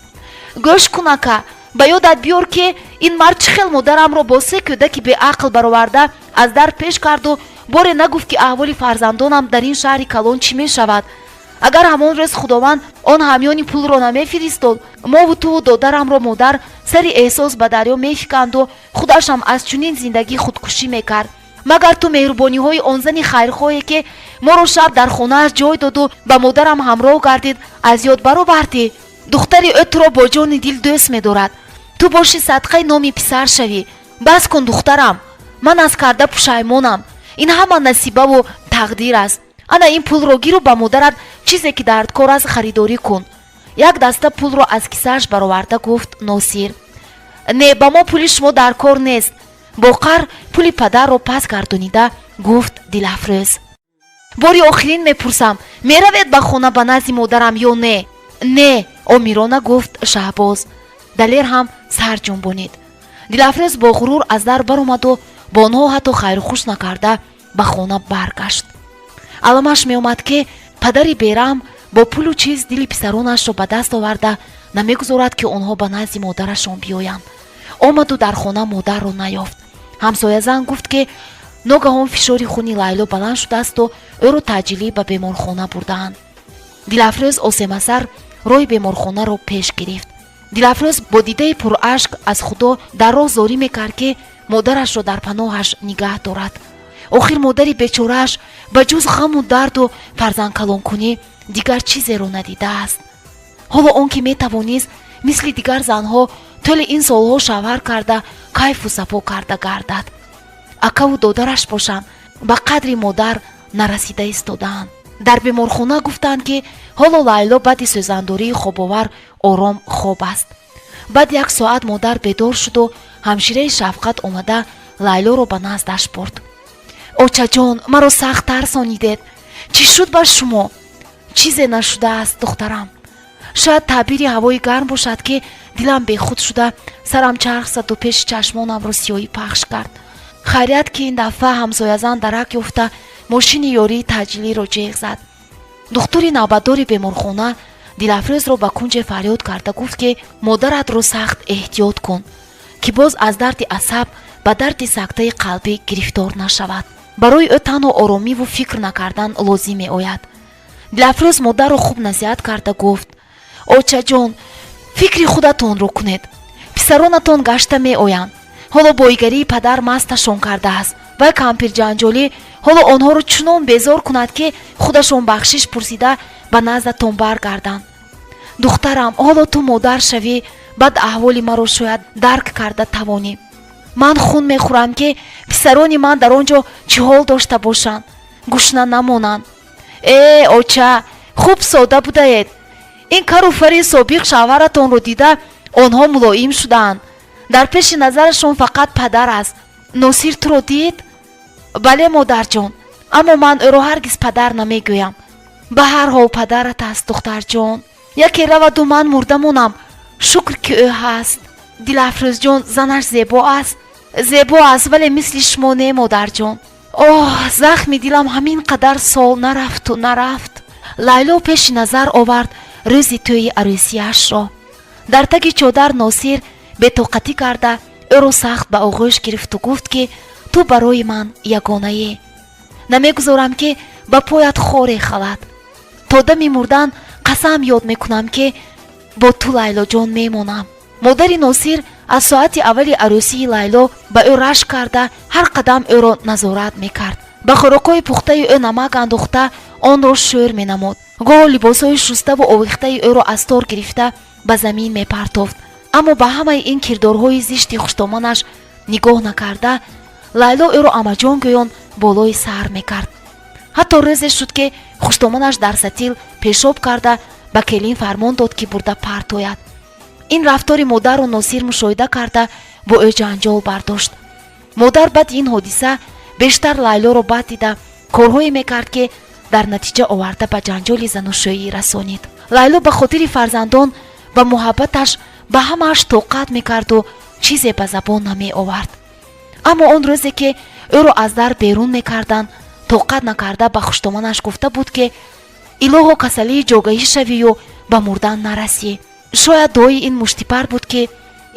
«Гӯш кун, ака, ба ёдат биёр, ки ин мард чӣ хел модарамро бо се кӯдаки беақл бароварда аз дар пеш карду боре нагуфт, ки аҳволи фарзандонам дар ин шаҳри калон чӣ мешавад. Агар ҳамон рӯз Худованд он ҳамёни пулро намефиристод, мову туву додарамро модар сари эҳсос ба дарё мефиканду худашам аз чунин зиндагӣ худкушӣ мекард. Магар ту меҳрубониҳои он зани хайрхоҳе, ки моро шаб дар хонааш ҷой доду ба модарам ҳамроҳ гардид, аз ёд баровардӣ? Духтари ӯ туро бо ҷони дил дӯст медорад, ту боши садқаи номи писар шавӣ. Бас кун, духтарам, ман аз карда пушаймонам. Ин ҳама насибаву тақдир аст. Ана ин пулро гиру ба модарат чизе ки дардкор аст, харидорӣ кун», — як даста пулро аз кисааш бароварда гуфт Носир. «Не, ба мо пули шумо дар кор нест», — бо қаҳр пули падарро пас гардонида гуфт Дилафрӯз. «Бори охирин мепурсам: меравед ба хона ба назди модарам ё не?» «Не», — омирона гуфт Шаҳбоз. Далер ҳам сар ҷунбонид. Дилафрӯз бо ғурур аз дар баромаду бо онҳо ҳатто хайрухуш накарда ба хона баргашт. Аламаш меомад, ки падари бераҳм бо пулу чиз дили писаронашро ба даст оварда, намегузорад, ки онҳо ба назди модарашон биёянд. Омаду дар хона модарро наёфт. Ҳамсоязан гуфт, ки ногаҳон фишори хуни Лайло баланд шудаасту ӯро таъҷилӣ ба беморхона бурдаанд. Дилафрӯз осемасар роҳи беморхонаро пеш гирифт. Дилафрӯз бо дидаи пурашк аз Худо дар роҳ зорӣ мекард, ки модарашро дар паноҳаш нигаҳ дорад. Охир модари бечорааш ба ҷуз ғаму дарду фарзандкалонкунӣ дигар чизеро надидааст. Ҳоло он ки метавонист мисли дигар занҳо тӯли ин солҳо шавҳар карда, кайфу сафо карда гардад. Акаву додараш бошанд, ба қадри модар нарасида истодаанд. Дар беморхона гуфтанд, ки ҳоло Лайло баъди сӯзандории хобовар ором хоб аст. Баъд як соат модар бедор шуду ҳамшираи Шафқат омада Лайлоро ба наздаш бурд. «Очаҷон, маро сахт тарсонидед. Чӣ шуд ба шумо?» «Чизе нашудааст, духтарам. Шояд таъбири ҳавои гарм бошад, ки дилам бехуд шуда, сарам чарх заду пеши чашмонамро сиёҳӣ пахш кард. Хайрият, ки ин дафъа ҳамсоязан дарак ёфта, мошини ёрии таъҷилиро ҷеғ зад». Духтури навбатдори беморхона Дилафрӯзро ба кунҷе фарёд карда гуфт, ки модаратро сахт эҳтиёт кун, ки боз аз дарди асаб ба дарди сактаи қалбӣ гирифтор нашавад. Барои ӯ танҳо оромиву фикр накардан лозим меояд. Дилафрӯз модарро хуб насиҳат карда гуфт: «Очаҷон, фикри худатонро кунед. Писаронатон гашта меоянд. Ҳоло боигарии падар масташон кардааст. Вай кампирҷанҷолӣ ҳоло онҳоро чунон безор кунад, ки худашон бахшиш пурсида ба наздатон баргарданд. Духтарам, ҳоло ту модар шавӣ, баъд аҳволи маро шояд дарк карда тавонӣ. Ман хун мехӯрам, ки писарони ман дар он ҷо чӣ ҳол дошта бошанд, гушна намонанд». «Э, оча, хуб сода будаед. Ин кару фари собиқ шавҳаратонро дида, онҳо мулоим шудаанд. Дар пеши назарашон фақат падар аст. Носир туро дид?» «Бале, модарҷон, аммо ман ӯро ҳаргиз падар намегӯям». «Ба ҳар ҳол падарат аст, духтарҷон. Яке раваду ман мурда монам, шукр, ки ӯ ҳаст». «Дилафрӯзҷон, занаш зебо аст?» «Зебо аст, вале мисли шумо не, модарҷон». Оҳ, захми дилам ҳамин қадар сол нарафту нарафт. Лайло пеши назар овард рӯзи тӯйи арӯсияшро. Дар таги чодар Носир бетоқатӣ карда, ӯро сахт ба оғӯш гирифту гуфт, ки ту барои ман ягонае, намегузорам, ки ба поят хоре халад. То дами мурдан қасам ёд мекунам, ки бо ту, Лайлоҷон, мемонам. Модари Носир аз соати аввали арӯсии Лайло ба ӯ рашк карда, ҳар қадам ӯро назорат мекард, ба хӯрокҳои пухтаи ӯ намак андохта, онро шӯр менамуд, гоҳо либосҳои шуставу овехтаи ӯро аз тор гирифта, ба замин мепартофт. Аммо ба ҳамаи ин кирдорҳои зишти хуштоманаш нигоҳ накарда, Лайло ӯро амаҷон гӯён болои сар мекард. Ҳатто рӯзе шуд, ки хуштоманаш дар сатил пешоб карда, ба келин фармон дод, ки бурда партояд. Ин рафтори модарро Носир мушоҳида карда, бо ӯ ҷанҷол бардошт. Модар баъди ин ҳодиса бештар Лайлоро бад дида, корҳое мекард, ки дар натиҷа оварда ба ҷанҷоли занушӯӣ расонид. Лайло ба хотири фарзандон ба муҳаббаташ ба ҳамааш тоқат мекарду чизе ба забон намеовард. Аммо он рӯзе, ки ӯро аз дар берун мекарданд, тоқат накарда, ба хуштоманаш гуфта буд, ки илоҳо, касалии ҷогаҳӣ шавию ба мурдан нарасӣ. Шояд дуои ин муштипар буд, ки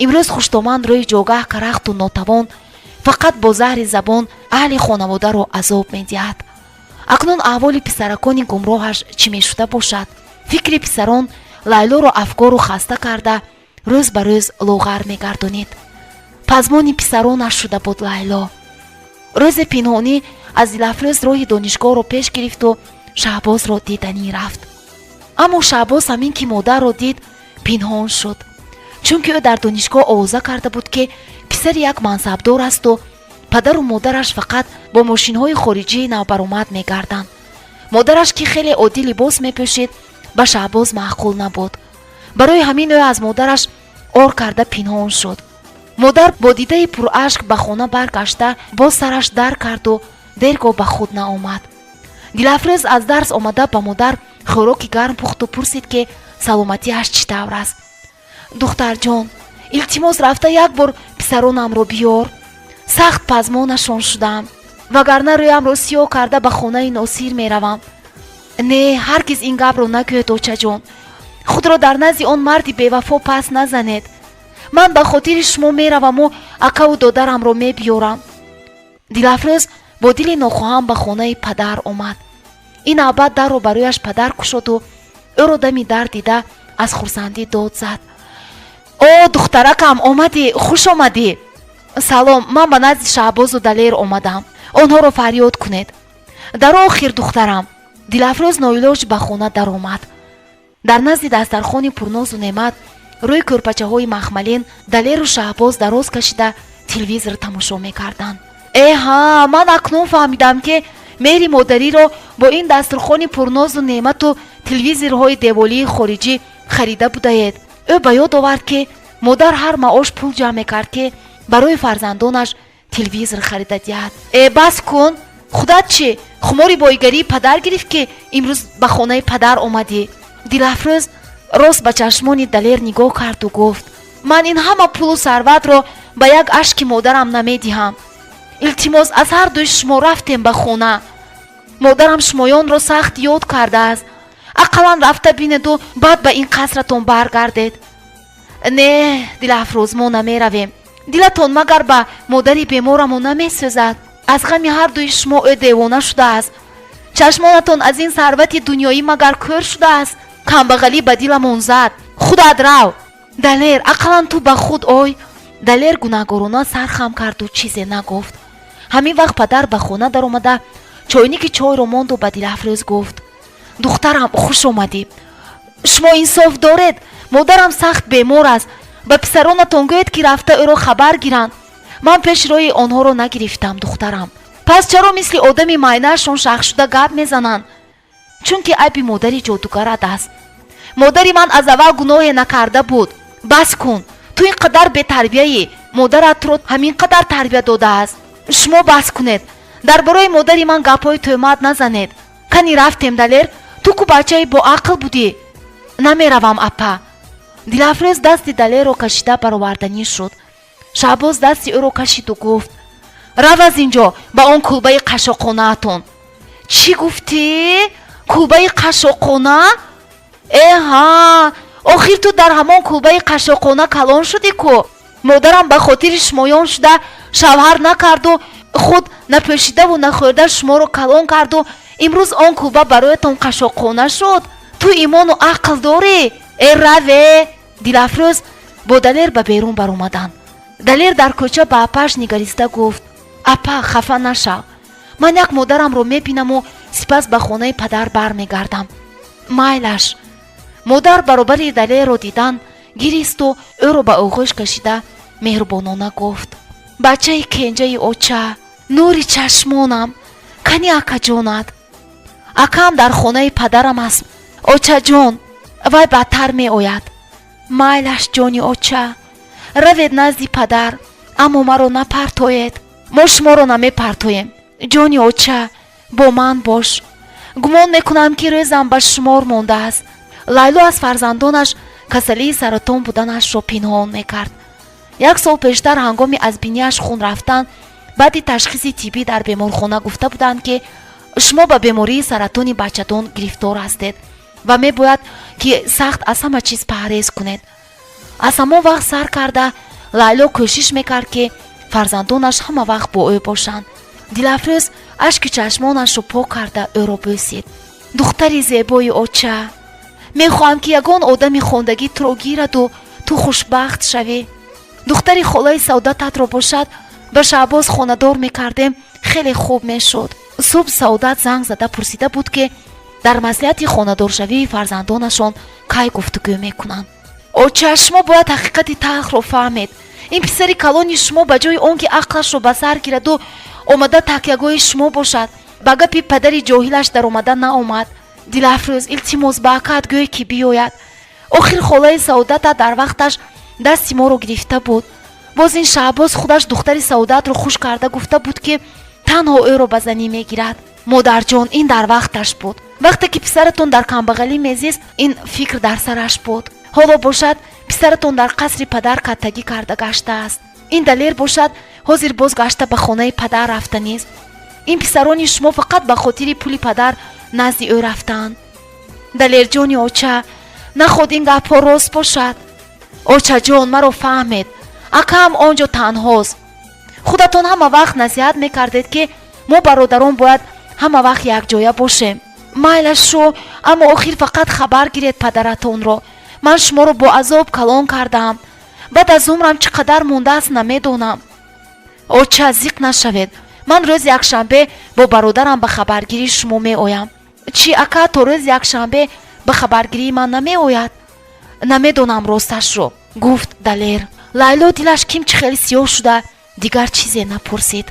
имрӯз хуштоман рӯи ҷогаҳ карахту нотавон, фақат бо заҳри забон аҳли хонаводаро азоб медиҳад. Акнун аҳволи писаракони гумроҳаш чӣ мешуда бошад? Фикри писарон Лайлоро афкору хаста карда, рӯз ба рӯз лоғар мегардонид. Пазмони писаронаш шуда буд Лайло. Рӯзе пинҳонӣ аз Дилафрӯз роҳи донишгоҳро пеш гирифту Шаҳбозро диданӣ рафт. Аммо Шаҳбоз ҳамин ки модарро дид, пинҳон шуд, чунки ӯ дар донишгоҳ овоза карда буд, ки писари як мансабдор асту падару модараш фақат бо мошинҳои хориҷии навбаромад мегарданд. Модараш, ки хеле оддӣ либос мепӯшид, ба Шаҳбоз маъқул набуд. Барои ҳамин ӯ аз модараш ор карда пинҳон шуд. Модар бо дидаи пурашк ба хона баргашта, боз сараш дар карду дергоҳ ба худ наомад. Дилафрӯз аз дарс омада, ба модар хӯроки гарм пухту пурсид, ки саломатиаш чӣ тавр аст. Духтарҷон, илтимос, рафта як бор писаронамро биёр, сахт пазмонашон шудам, вагарна рӯямро сиёҳ карда ба хонаи Носир меравам. Не, ҳаргиз ин гапро нагӯед, очаҷон. Худро дар назди он марди бевафо пас назанед. Ман ба хотири шумо мераваму акаву додарамро мебиёрам. Дилафрӯз бо дили нохоҳам ба хонаи падар омад. Ин навбат дарро барояш падар кушоду ӯро дами дар дида, аз хурсандӣ дод зад: О, духтаракам, омадӣ, хуш омадӣ! Салом, ман ба назди Шаҳбозу Далер омадам, онҳоро фарёд кунед. Дар охир, духтарам. Дилафрӯз ноилоҷ ба хона даромад. Дар назди дастархони пурнозу неъмат, рӯи кӯрпачаҳои махмалин Далеру Шаҳбоз дароз кашида телевизор тамошо мекарданд. Э ҳа, ман акнун фаҳмидам, ки меҳри модариро бо ин дастурхони пурнозу неъмату телевизорҳои деволии хориҷӣ харида будаед. Ӯ ба ёд овард, ки модар ҳар маош пул ҷамъ мекард, ки барои фарзандонаш телевизор харида диҳад. Э, бас кун! Худат чӣ, хумори боигарии падар гирифт, ки имрӯз ба хонаи падар омадӣ? Дилафрӯз рост ба чашмони Далер нигоҳ карду гуфт: Ман ин ҳама пулу сарватро ба як ашки модарам намедиҳам. Илтимос, аз ҳар дуи шумо, рафтем ба хона. Модарам шумоёнро сахт ёд кардааст. Ақаллан рафта бинеду баъд ба ин қасратон баргардед. Не, Дилафрӯз, мо намеравем. Дилатон магар ба модари беморамон намесӯзад? Аз ғами ҳар дуи шумо ӯ девона шудааст. Чашмонатон аз ин сарвати дунёӣ магар кӯр шудааст? Камбағалӣ ба диламон зад. Худат рав. Далер, ақаллан ту ба худ ой. Далер гунаҳгорона сар хам карду чизе нагуфт. Ҳамин вақт падар ба хона даромада, чойники чойро монду ба Дилафрӯз гуфт: Духтарам, хуш омадӣ. Шумо инсоф доред? Модарам сахт бемор аст. Ба писаронатон гӯед, ки рафта ӯро хабар гиранд. Ман пеш роҳи онҳоро нагирифтам, духтарам. Пас чаро мисли одами майнаашон шахшуда гап мезананд? Чунки айби модари ҷодугарат аст. Модари ман аз аввал гуноҳе накарда буд. Бас кун, ту ин қадар бетарбияӣ? Модарат туро ҳамин қадар тарбия додааст? Шумо бас кунед, дар бораи модари ман гапҳои тӯҳмат назанед. Кани рафтем, Далер, ту ку бачаи боақл будӣ. Намеравам, апа. Дилафрӯз дасти Далерро кашида бароварданӣ шуд. Шаҳбоз дасти ӯро кашиду гуфт: Рав аз ин ҷо ба он кулбаи қашшоқонаатон. Чӣ гуфтӣ? Кулбаи қашшоқона? Эҳа, охир ту дар ҳамон кулбаи қашшоқона калон шудӣ ку. Модарам ба хотири шумоён шуда шавҳар накарду худ напӯшидаву нахӯрда шуморо калон карду имрӯз он кулба бароятон қашшоқона шуд. Ту имону ақл дорӣ? Э, раве! Дилафрӯз бо Далер ба берун баромаданд. Далер дар кӯча ба апааш нигариста гуфт: «Апа, хафа нашав, ман як модарамро мебинаму сипас ба хонаи падар бармегардам». «Майлаш». Модар баробари Далерро дидан гиристу ӯро ба оғӯш кашида меҳрубонона гуфт: «Бачаи кенҷаи оча, нури чашмонам, кани акаҷонат?» «Акам дар хонаи падарам аст, очаҷон, вай баъдтар меояд». «Майлаш, ҷони оча, равед назди падар, аммо маро напартоед». «Мо шуморо намепартоем, ҷони оча, бо ман бош. Гумон мекунам, ки рӯзам ба шумор мондааст». Лайло аз фарзандонаш касалии саратон буданашро пинҳон мекард. Як сол пештар, ҳангоми аз бинияш хун рафтан, баъди ташхиси тиббӣ дар беморхона гуфта буданд, ки шумо ба бемории саратони бачадон гирифтор ҳастед ва мебояд, ки сахт аз ҳама чиз парҳез кунед. Аз ҳамон вақт сар карда Лайло кӯшиш мекард, ки фарзандонаш ҳама вақт бо ӯ бошанд. Дилафрӯз ашки чашмонашро пок карда ӯро бӯсид. «Духтари зебои оча, мехоҳам, ки ягон одами хондагӣ туро гираду ту хушбахт шавӣ. Духтари холаи Саодататро бошад, ба Шаҳбоз хонадор мекардем, хеле хуб мешуд». Субҳ Саодат занг зада пурсида буд, ки дар маслиҳати хонадоршавии фарзандонашон кай гуфтугӯ мекунанд. «Оча, шумо бояд ҳақиқати талхро фаҳмед. Ин писари калони шумо ба ҷои он ки ақлашро ба сар гираду омада такягоҳи шумо бошад, ба гапи падари ҷоҳилаш даромада наомад. Дилафрӯз, илтимос, ба акаат гӯй, ки биёяд. Охир холаи Саодата дар вақташ дасти моро гирифта буд. Боз ин Шаҳбоз худаш духтари Саодатро хуш карда гуфта буд, ки танҳо ӯро ба занӣ мегирад». «Модарҷон, ин дар вақташ буд. Вақте ки писаратон дар камбағалӣ мезист, ин фикр дар сараш буд. Ҳоло бошад, писаратон дар қасри падар каттагӣ карда гаштааст. Ин Далер бошад, ҳозир боз гашта ба хонаи падар рафтанист. Ин писарони шумо фақат ба хотири пули падар назди ӯ рафтаанд». «Далерҷони оча, наход ин гапҳо рост бошад?» «Очаҷон, маро фаҳмед, акаам он ҷо танҳост. Худатон ҳама вақт насиҳат мекардед, ки мо бародарон бояд ҳама вақт якҷоя бошем». «Майлаш шу, аммо охир фақат хабар гиред падаратонро. Ман шуморо бо азоб калон кардаам, баъд аз умрам чӣ қадар мондааст, намедонам». «Оча, зиқ нашавед, ман рӯзи якшанбе бо бародарам ба хабаргирии шумо меоям». «Чӣ, ака то рӯзи якшанбе ба хабаргирии ман намеояд?» «Намедонам росташро», гуфт Далер. Лайло дилаш ким чӣ хеле сиёҳ шуда, дигар чизе напурсид.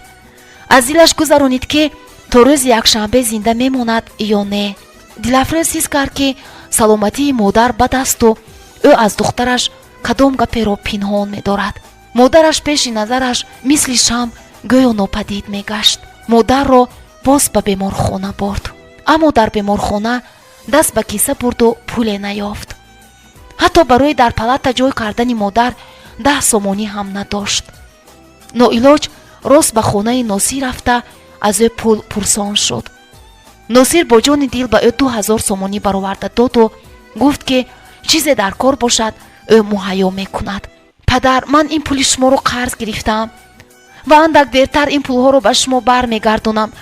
Аз дилаш гузаронид, ки то рӯзи якшанбе зинда мемонад ё не. Дилафрӯз ҳис кард, ки саломатии модар бад асту ӯ аз духтараш кадом гаперо пинҳон медорад. Модараш пеши назараш мисли шам гӯё нопадид мегашт. Модарро боз ба беморхона бурд, аммо дар беморхона даст ба киса бурду пуле наёфт. Ҳатто барои дар палата ҷой кардани модар 10 сомонӣ ҳам надошт. Ноилоҷ рост ба хонаи Носир рафта, аз ӯ пул пурсон шуд. Носир бо ҷони дил ба ӯ 2000 сомонӣ бароварда доду гуфт, ки чизе дар кор бошад, ӯ муҳайё мекунад. «Падар, ман ин пули шуморо қарз гирифтаам ва андак дертар ин пулҳоро ба шумо бармегардонам.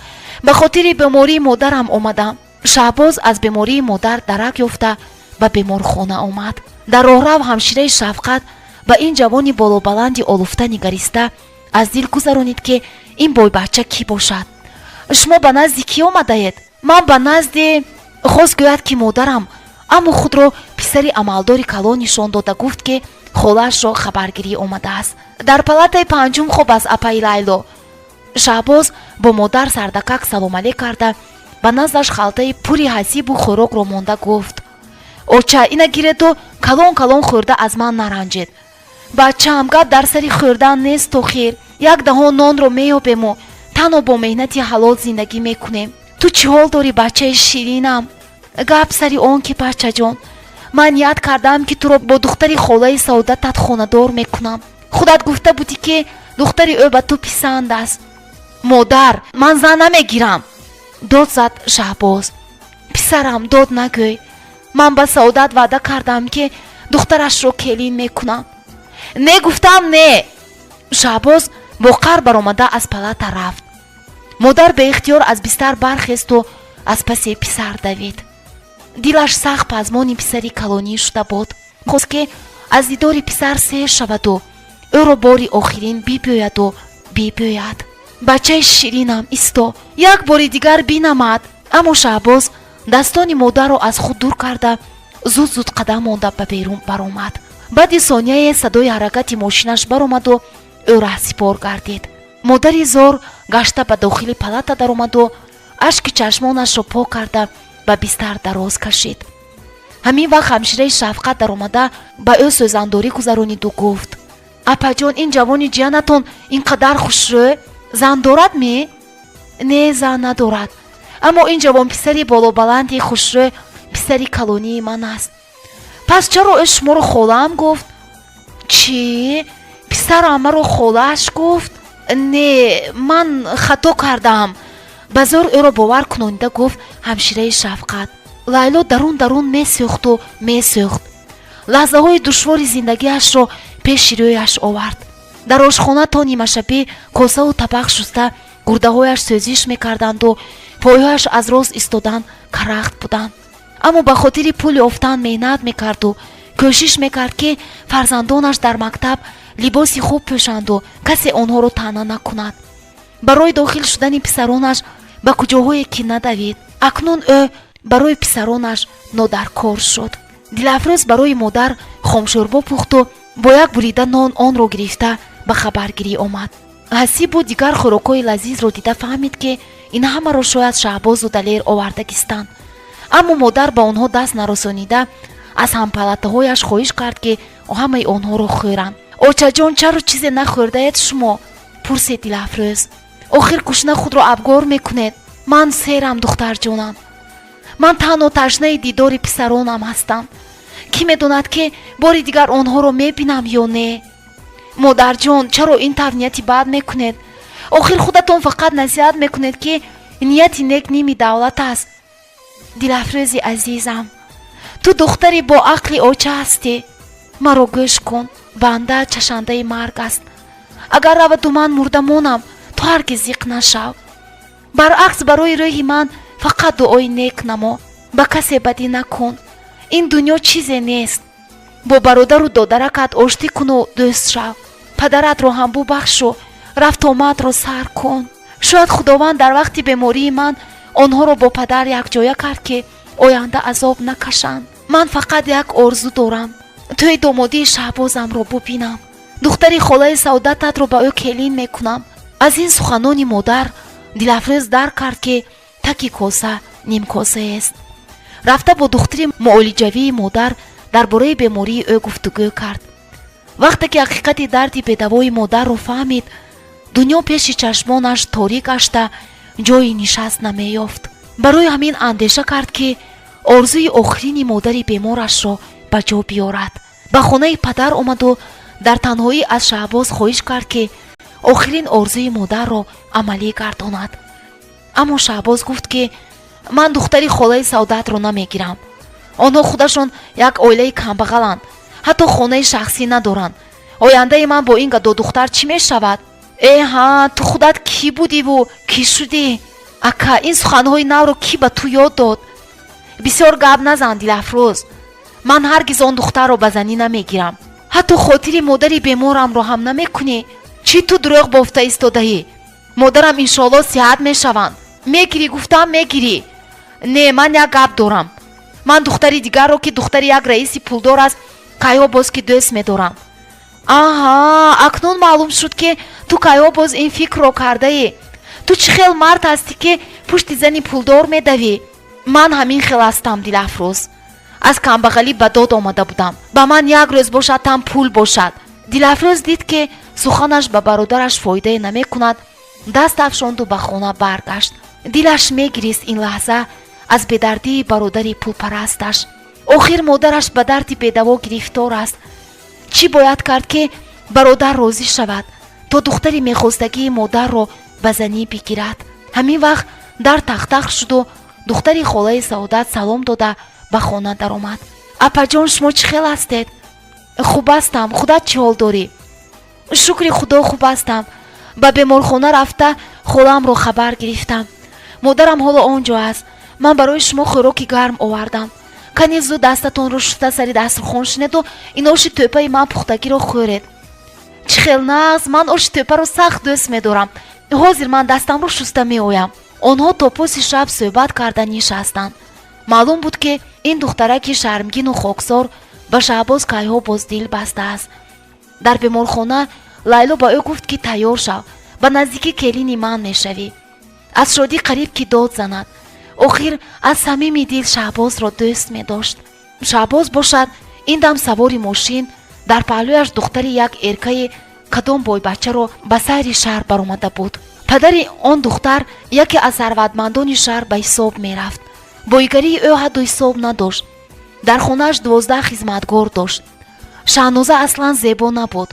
Ба хотири бемории модарам омадам». Шаҳбоз аз бемории модар дарак ёфта ба беморхона омад. Дар роҳрав ҳамшираи Шафқат ба ин ҷавони болобаланди олуфта нигариста, аз дил гузаронид, ки ин бойбача кӣ бошад. «Шумо ба назди кӣ омадаед?» «Ман ба назди...» хост гӯяд, ки модарам, аммо худро писари амалдори калон нишон дода гуфт, ки холаашро хабаргирӣ омадааст. «Дар палатаи панҷум хоб аст апаи Лайло». Шаҳбоз бо модар сардакак саломалек карда, ба наздаш халтаи пури ҳасибу хӯрокро монда гуфт: «Оча, ина гиреду калон калон хӯрда аз ман наранҷед». «Бачаам, гап дар сари хӯрдан нест. Охир як даҳон нонро меёбему танҳо бо меҳнати ҳалол зиндагӣ мекунем. Ту чӣ ҳол дорӣ, бачаи ширинам?» «Гап сари он ки, бачаҷон, ман ният кардаам, ки туро бо духтари холаи Саодатат хонадор мекунам. Худат гуфта будӣ, ки духтари ӯ ба ту писанд аст». Модар, ман зан намегирам, дод зад Шаҳбоз. Писарам, дод нагӯй. Ман ба Саодат ваъда кардам, ки духтарашро келин мекунам. Не, гуфтам, не. Шаҳбоз бо қаҳр баромада аз палата рафт. Модар беихтиёр аз бистар бархесту аз паси писар давид. Дилаш сахт пазмони писари калонӣ шуда буд. Хост, ки аз дидори писар сер шаваду ӯро бори охирин бибӯяду бибӯяд: «Бачаи ширинам, исто, як бори дигар бинамад». Аммо Шаҳбоз дастони модарро аз худ дур карда, зуд зуд қадам монда ба берун баромад. Баъди сонияе садои ҳаракати мошинаш баромаду ӯ раҳсипор гардид. Модари зор гашта ба дохили палата даромаду ашки чашмонашро пок карда, ба бистар дароз кашид. Ҳамин вақт ҳамшираи Шафқат даромада, ба ӯ сӯзандорӣ гузарониду гуфт: «Апаҷон, ин ҷавони ҷиянатон ин қадар хушрӯ зан дорад ме?» «Не, зан надорад, аммо ин ҷавонписари болобаланди хушрӯ писари калонии ман аст». «Пас чаро ӯ шуморо холаам гуфт?» «Чӣ? Писарам маро холааш гуфт? Не, ман хато кардаам», ба зӯр ӯро бовар кунонида гуфт ҳамшираи Шафқат. Лайло дарун дарун месӯхту месӯхт. Лаҳзаҳои душвори зиндагиашро пеши рӯяш овард. Дар ошхона то нимашабӣ косаву табақ шуста, гурдаҳояш сӯзиш мекарданду пойҳояш аз рост истодан карахт буданд, аммо ба хотири пул ёфтан меҳнат мекарду кӯшиш мекард, ки фарзандонаш дар мактаб либоси хуб пӯшанду касе онҳоро таъна накунад. Барои дохил шудани писаронаш ба куҷоҳое ки надавид. Акнун ӯ барои писаронаш нодаркор шуд. Дилафрӯз барои модар хомшӯрбо пухту бо як бурида нон онро гирифта ба хабаргирӣ омад. Ҳасибу дигар хӯрокҳои лазизро дида фаҳмид, ки ин ҳамаро шояд Шаҳбозу Далер овардагистанд. Аммо модар ба онҳо даст нарасонида, аз ҳампалатаҳояш хоҳиш кард, ки ҳамаи онҳоро хӯранд. «Очаҷон, чаро чизе нахӯрдаед шумо?» пурсед Дилафрӯз. «Охир гушна худро абгор мекунед». «Ман серам, духтарҷонам. Ман танҳо ташнаи дидори писаронам ҳастам. Кӣ медонад, ки бори дигар онҳоро мебинам ё не?» «Модарҷон, чаро ин тавр нияти бад мекунед? Охир худатон фақат насиҳат мекунед, ки нияти нек ними давлат аст». «Дилафрӯзи азизам, ту духтари бо ақли оча ҳастӣ. Маро гӯш кун. Банда чашандаи марг аст. Агар раваду ман мурда монам, ту ҳаргиз зиқ нашав. Баръакс, барои рӯҳи ман фақат дуои нек намо. Ба касе бадӣ накун. Ин дунё чизе нест. Бо бародару додаракат оштӣ куну дӯст шав. Падаратро ҳам бубахшу рафтуомадро сар кун. Шояд Худованд дар вақти бемории ман онҳоро бо падар якҷоя кард, ки оянда азоб накашанд. Ман фақат як орзу дорам: тӯи домодии Шаҳбозамро бубинам. Духтари холаи Саодататро ба ӯ келин мекунам». Аз ин суханони модар Дилафрӯз дарк кард, ки таки коса нимкосаест. Рафта бо духтури муолиҷавии модар дар бораи бемории ӯ гуфтугӯ кард. Вақте ки ҳақиқати дарди бедавои модарро фаҳмид, дунё пеши чашмонаш торик гашта, ҷойи нишаст намеёфт. Барои ҳамин андеша кард, ки орзуи охирини модари беморашро ба ҷо биёрад. Ба хонаи падар омаду дар танҳоӣ аз Шаҳбоз хоҳиш кард, ки охирин орзуи модарро амалӣ гардонад. Аммо Шаҳбоз гуфт, ки ман духтари холаи Саодатро намегирам. Онҳо худашон як оилаи камбағаланд, ҳатто хонаи шахсӣ надоранд. Ояндаи ман бо ин гадодухтар чӣ мешавад? Э ҳа, ту худат кӣ будиву кӣ шудӣ? Ака, ин суханҳои навро кӣ ба ту ёд дод? Бисёр гап назан, Дилафрӯз. Ман ҳаргиз он духтарро ба занӣ намегирам. Ҳатто хотири модари беморамро ҳам намекунӣ? Чӣ ту дурӯғ бофта истодаӣ? Модарам иншоалло сиҳат мешаванд. Мегирӣ, гуфтам, мегирӣ. Не, ман як гап дорам. Ман духтари дигарро, ки духтари як раиси пулдор аст, кайҳо боз ки дӯст медорам. Аҳа, акнун маълум шуд, ки ту кайҳо боз ин фикрро кардаӣ. Ту чӣ хел мард ҳастӣ, ки пушти зани пулдор медавӣ? Ман ҳамин хел ҳастам, Дилафрӯз. Аз камбағалӣ ба дод омада будам. Ба ман як рӯз бошад, там пул бошад. Дилафрӯз дид, ки суханаш ба бародараш фоидае намекунад, даст афшонду ба хона баргашт. Дилаш мегирист ин лаҳза аз бедардии бародари пулпарасташ. Охир модараш ба дарди бедаво гирифтор аст. Чӣ бояд кард, ки бародар розӣ шавад, то духтари мехостагии модарро ба занӣ бигирад. Ҳамин вақт дар тахтах шуду духтари холаи Саодат салом дода ба хона даромад. Апаҷон, шумо чӣ хел ҳастед? Хуб ҳастам, худат чӣ ҳол дорӣ? Шукри Худо, хуб ҳастам. Ба беморхона рафта, холаамро хабар гирифтам. Модарам ҳоло он ҷо аст. Ман барои шумо хӯроки гарм овардам. Кани, зуд дастатонро шуста, сари дастурхон шинеду ин оши тӯпаи ман пухтагиро хӯред. Чӣ хел нағз! Ман оши тӯпаро сахт дӯст медорам. Ҳозир ман дастамро шуста меоям. Онҳо то поси шаб суҳбат карда нишастанд. Маълум буд, ки ин духтараки шармгину хоксор ба Шаҳбоз кайҳо боз дил бастааст. Дар беморхона Лайло ба ӯ гуфт, ки тайёр шав, ба наздикӣ келини ман мешавӣ. Аз шодӣ қариб ки дод занад. Охир аз самими дил Шаҳбозро дӯст медошт. Шаҳбоз бошад, ин дам савори мошин, дар паҳлӯяш духтари як эркаи кадом бойбачаро ба сайри шаҳр баромада буд. Падари он духтар яке аз сарватмандони шаҳр ба ҳисоб мерафт. Боигарии ӯ ҳадду ҳисоб надошт. Дар хонааш 12 хизматгор дошт. Шаҳноза аслан зебо набуд,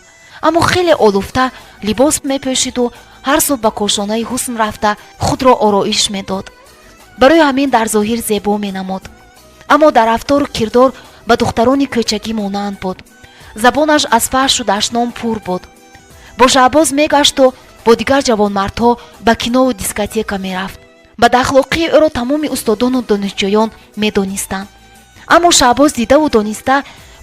аммо хеле олуфта либос мепӯшиду ҳар субҳ ба кошонаи ҳусн рафта, худро ороиш медод. Барои ҳамин дар зоҳир зебо менамуд, аммо дар рафтору кирдор ба духтарони кӯчагӣ монанд буд. Забонаш аз фаҳшу дашном пур буд. Бо Шаҳбоз мегашту бо дигар ҷавонмардҳо ба кинову дискотека мерафт. Бадахлоқии ӯро тамоми устодону донишҷӯён медонистанд, аммо Шаҳбоз дидаву дониста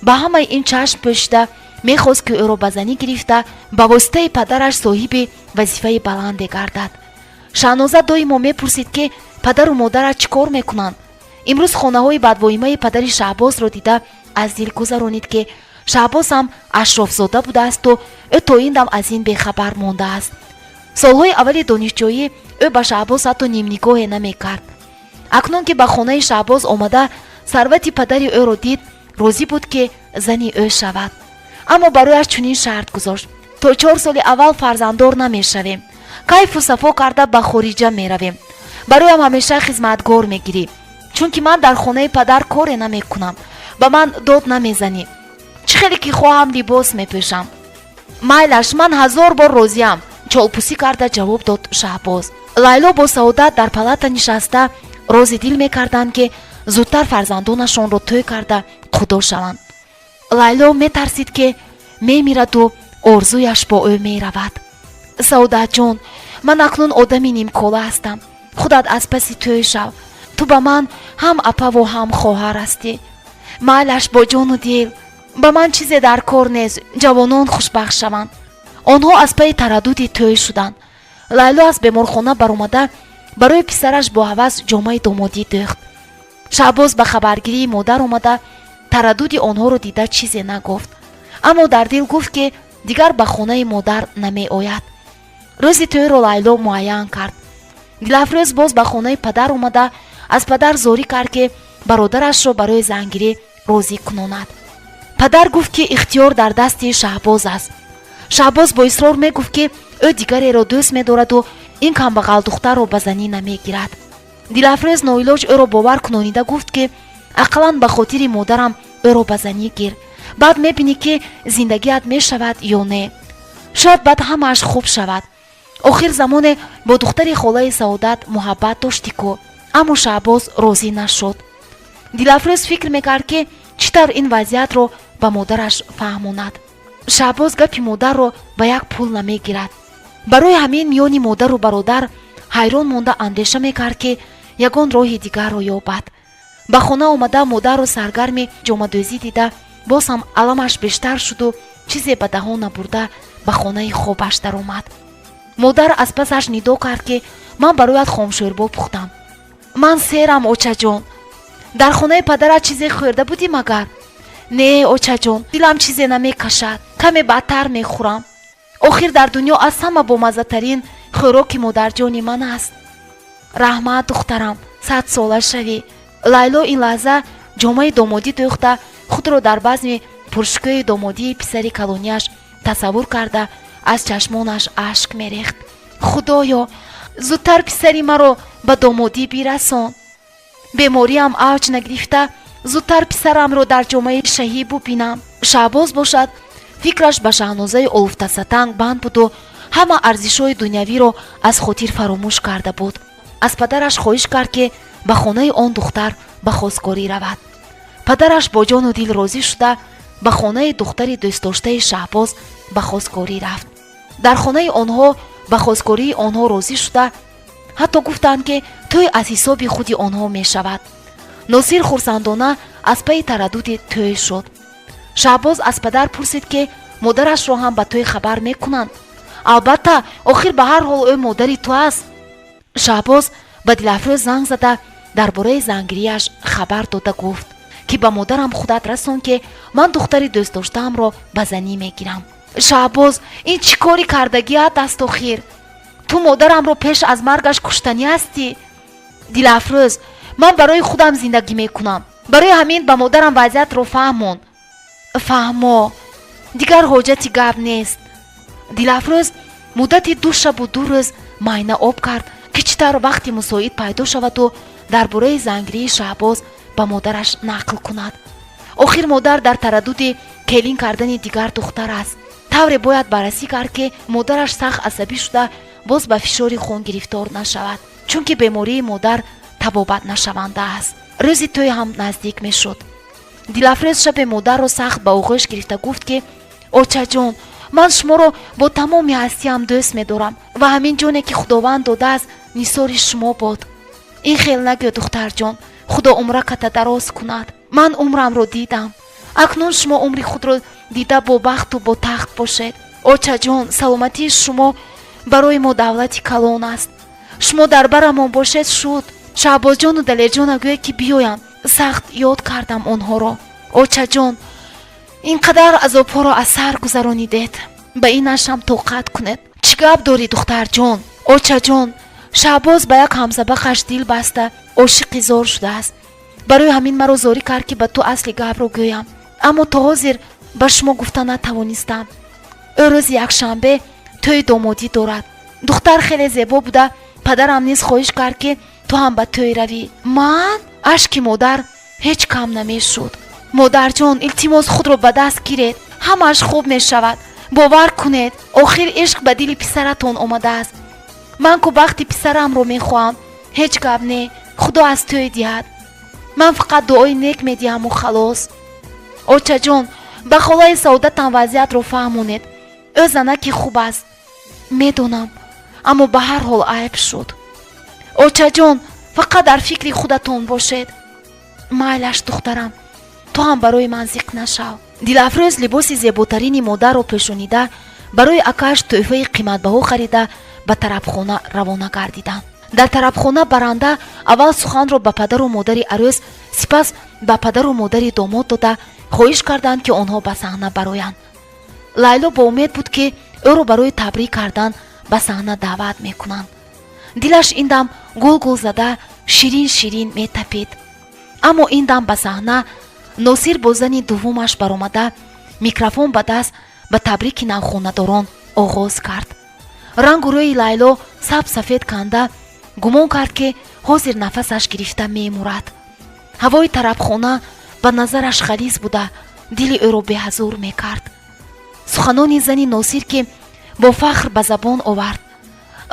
ба ҳамаи ин чашм пӯшида, мехост, ки ӯро ба занӣ гирифта, ба воситаи падараш соҳиби вазифаи баланде гардад. Шаҳноза доимо мепурсид, ки падару модарат чӣ кор мекунанд. Имрӯз хонаҳои бадвоимаи падари Шаҳбозро дида, аз дил гузаронид, ки Шаҳбоз ҳам ашрофзода будаасту ӯ то ин дам аз ин бехабар мондааст. Солҳои аввали донишҷӯӣ ӯ ба Шаҳбоз ҳатто нимнигоҳе намекард. Акнун ки ба хонаи Шаҳбоз омада, сарвати падари ӯро дид, розӣ буд, ки зани ӯ шавад, аммо барояш чунин шарт гузошт: то 4 соли аввал фарзанддор намешавем, кайфу сафо карда ба хориҷа меравем, бароям ҳамеша хизматгор мегирӣ, чунки ман дар хонаи падар коре намекунам, ба ман дод намезанӣ, чӣ хеле ки хоҳам либос мепӯшам. Майлаш, ман ҳазор бор розиам, чолпусӣ карда ҷавоб дод Шаҳбоз. Лайло бо Саодат дар палата нишаста рози дил мекарданд, ки зудтар фарзандонашонро тӯй карда худо шаванд. Лайло метарсид, ки мемираду орзуяш бо ӯ меравад. Саодатҷон, ман акнун одами нимкола ҳастам. Худат аз паси тӯй шав. Ту ба ман ҳам апаву ҳам хоҳар ҳастӣ. Майлаш, бо ҷону дил. Ба ман чизе дар кор нест, ҷавонон хушбахт шаванд. Онҳо аз пайи тараддуди тӯй шуданд. Лайло аз беморхона баромада, барои писараш бо ҳавас ҷомаи домодӣ дӯхт. Шаҳбоз ба хабаргирии модар омада, тараддуди онҳоро дида, чизе нагуфт, аммо дар дил гуфт, ки дигар ба хонаи модар намеояд. Рӯзи тӯйро Лайло муайян кард. Дилафрӯз боз ба хонаи падар омада, аз падар зорӣ кард, ки бародарашро барои зангирӣ розӣ кунонад. Падар гуфт, ки ихтиёр дар дасти Шаҳбоз аст. Шаҳбоз бо исрор мегуфт, ки ӯ дигареро дӯст медораду ин камбағалдухтарро ба занӣ намегирад. Дилафрӯз ноилоҷ ӯро бовар кунонида гуфт, ки ақаллан ба хотири модарам ӯро ба занӣ гир, баъд мебинӣ, ки зиндагиат мешавад ё не. Шояд баъд ҳамааш хуб шавад. Охир замоне бо духтари холаи Саодат муҳаббат доштӣ ку. Аммо Шаҳбоз розӣ нашуд. Дилафрӯз фикр мекард, ки чӣ тавр ин вазъиятро ба модараш фаҳмонад. Шаҳбоз гапи модарро ба як пул намегирад. Барои ҳамин миёни модару бародар ҳайрон монда, андеша мекард, ки ягон роҳи дигарро ёбад. Ба хона омада, модарро саргарми ҷомадӯзӣ дида, боз ҳам аламаш бештар шуду чизе ба даҳон набурда, ба хонаи хобаш даромад. Модар аз пасаш нидо кард, ки ман бароят хомшӯрбо пухтам. Ман серам, очаҷон. Дар хонаи падарат чизе хӯрда будӣ магар? Не, очаҷон, дилам чизе намекашад. Каме баъдтар мехӯрам. Охир дар дунё аз ҳама бомаззатарин хӯроки модарҷони ман аст. Раҳмат, духтарам, 100-сола шавӣ. Лайло ин лаҳза ҷомаи домодӣ дӯхта, худро дар базми пуршукӯҳи домодии писари калонияш тасаввур карда, аз чашмонаш ашк мерехт. Худоё, зудтар писари маро ба домодӣ бирасон. Бемориам авҷ нагирифта, зудтар писарамро дар ҷомаи шаҳӣ бубинам. Шаҳбоз бошад, фикраш ба Шаҳнозаи олуфтасатанг банд буду Ҳама арзишҳои дунявиро аз хотир фаромӯш карда буд. Аз падараш хоҳиш кард, ки ба хонаи он духтар ба хостгорӣ равад. Падараш бо ҷону дил розӣ шуда, ба хонаи духтари дӯстдоштаи Шаҳбоз ба хостгорӣ рафт. Дар хонаи онҳо ба хостгории онҳо розӣ шуда, ҳатто гуфтанд, ки тӯй аз ҳисоби худи онҳо мешавад. Носир хурсандона аз пайи тараддуди тӯй шуд. Шаҳбоз аз падар пурсид, ки модарашро ҳам ба тӯй хабар мекунанд. Албатта, охир ба ҳар ҳол ӯ модари ту аст. Шаҳбоз ба Дилафрӯз занг зада, дар бораи зангирияш хабар дода, гуфт, ки ба модарам худат расон, ки ман духтари дӯстдоштаамро ба занӣ мегирам. Шаҳбоз, ин чӣ кори кардагиат аст? Охир ту модарамро пеш аз маргаш куштанӣ ҳастӣ. Дилафрӯз, ман барои худам зиндагӣ мекунам, барои ҳамин ба модарам вазъиятро фаҳмон. Фаҳмо, дигар ҳоҷати гап нест. Дилафрӯз муддати 2 шабу 2 рӯз майна об кард, ки чӣ тавр вақти мусоид пайдо шаваду дар бораи зангирии Шаҳбоз ба модараш нақл кунад. Охир модар дар тараддуди келин кардани дигар духтар аст. Тавре бояд баррасӣ кард, ки модараш сахт асабӣ шуда, боз ба фишори хун гирифтор нашавад, чунки бемории модар табобат нашаванда аст. Рӯзи тӯй ҳам наздик мешуд. Дилафрӯз шабе модарро сахт ба оғӯш гирифта гуфт, ки очаҷон, ман шуморо бо тамоми ҳастиам дӯст медорам ва ҳамин ҷоне, ки Худованд додааст, нисори шумо бод. Ин хел нагӯ, духтарҷон, Худо умраката дароз кунад. Ман умрамро дидам, акнун шумо умри худро дида, бо бахту бо тахт бошед. Очаҷон, саломатии шумо барои мо давлати калон аст. Шумо дар барамон бошед, шуд. Шаҳбозҷону Далерҷона гӯед, ки биёянд, сахт ёд кардам онҳоро. Очаҷон, ин қадар азобҳоро аз сар гузаронидед, ба инашам тоқат кунед. Чӣ гап дорӣ, духтарҷон? Очаҷон, Шаҳбоз ба як ҳамсабақаш дил баста, ошиқи зор шудааст. Барои ҳамин маро зорӣ кард, ки ба ту асли гапро гӯям, аммо то ҳозир ба шумо гуфта натавонистам. Ӯ рӯзи якшанбе тӯи домодӣ дорад. Духтар хеле зебо буда, падарам низ хоҳиш кард, ки ту ҳам ба тӯй равӣ. Ман ашки модар ҳеҷ кам намешуд. Модарҷон, илтимос, худро ба даст гиред, ҳамааш хуб мешавад, бовар кунед. Охир ишқ ба дили писаратон омадааст. Ман ку бахти писарамро мехоҳам. Ҳеҷ гап не, Худо аз тӯй диҳад, ман фақат дуои нек медиҳаму халос. Очаҷон, ба холаи Саодатам вазъиятро фаҳмонед, ӯ занаки хуб аст. Медонам, аммо ба ҳар ҳол айб шуд. Очаҷон, фақат дар фикри худатон бошед. Майлаш, духтарам, ту ҳам барои ман зиқ нашав. Дилафрӯз либоси зеботарини модарро пӯшонида, барои акааш тӯҳфаи қиматбаҳо харида, ба тарабхона равона гардиданд. Дар тарабхона баранда аввал суханро ба падару модари арӯс, сипас ба падару модари домод дода, хоҳиш карданд, ки онҳо ба саҳна бароянд. Лайло бо умед буд, ки ӯро барои табрик кардан ба саҳна даъват мекунанд. Дилаш ин дам гул-гул зада, ширин ширин метапид. Аммо ин дам ба саҳна Носир бо зани дуввумаш баромада, микрофон ба даст, ба табрики навхонадорон оғоз кард. Рангу рӯи Лайло саб сафед канда, гумон кард, ки ҳозир нафасаш гирифта мемурад. Ҳавои тарабхона ба назараш ғализ буда, дили ӯро беҳазур мекард. Суханони зани Носир, ки бо фахр ба забон овард: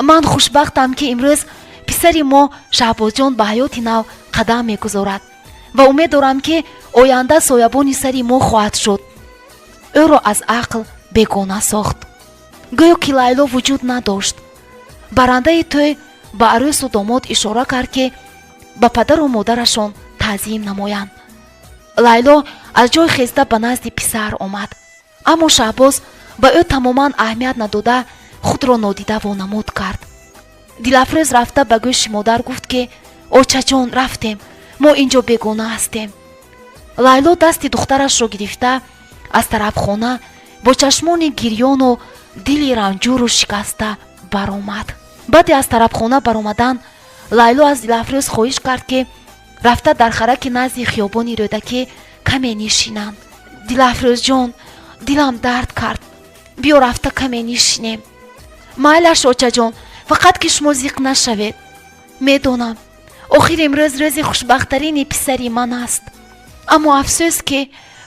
«Ман хушбахтам, ки имрӯз писари мо Шаҳбозҷон ба ҳаёти нав қадам мегузорад ва умед дорам, ки оянда соябони сари мо хоҳад шуд», ӯро аз ақл бегона сохт. Гӯё ки Лайло вуҷуд надошт. Барандаи тӯй ба арӯсу домод ишора кард, ки ба падару модарашон таъзим намоянд. Лайло аз ҷой хеста ба назди писар омад, аммо Шаҳбоз ба ӯ тамоман аҳамият надода, худро нодида вонамуд кард. Дилафрӯз рафта ба гӯши модар гуфт, ки очаҷон, рафтем, мо ин ҷо бегона ҳастем. Лайло дасти духтарашро гирифта, аз тарабхона бо чашмони гирёну дили ранҷуру шикаста баромад. Баъде аз тарабхона баромадан, Лайло аз Дилафрӯз хоҳиш кард, ки рафта дар хараки назди хиёбони Рӯдакӣ каме нишинанд. Дилафрӯзҷон, дилам дард кард, биё рафта каме нишинем. Майлаш, очаҷон, фақат ки шумо зиқ нашавед. Медонам, охир имрӯз рӯзи хушбахттарини писари ман аст, аммо афсӯс, ки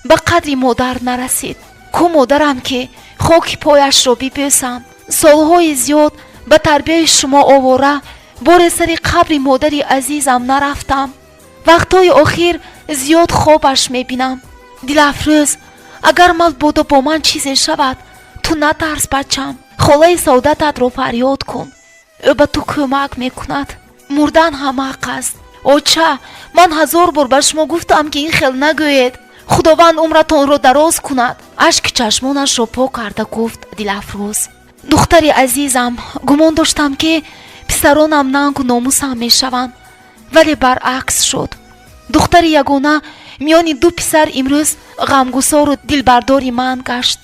ба қадри модар нарасид. Ку модарам, ки хоки пояшро бибӯсам? Солҳои зиёд ба тарбияи шумо овора, боре сари қабри модари азизам нарафтам. Вақтҳои охир зиёд хобаш мебинам. Дилафрӯз, агар мабодо бо ман чизе шавад, ту натарс, бачам, холаи Саодататро фарёд кун, ӯ ба ту кӯмак мекунад. Мурдан ҳам ҳақ аст. Оча, ман ҳазор бор ба шумо гуфтам, ки ин хел нагӯед. Худованд умратонро дароз кунад, ашки чашмонашро пок карда гуфт Дилафрӯз. Духтари азизам, гумон доштам, ки писаронам нангу номусам мешаванд, вале баръакс шуд. Духтари ягона миёни ду писар имрӯз ғамгусору дилбардори ман гашт.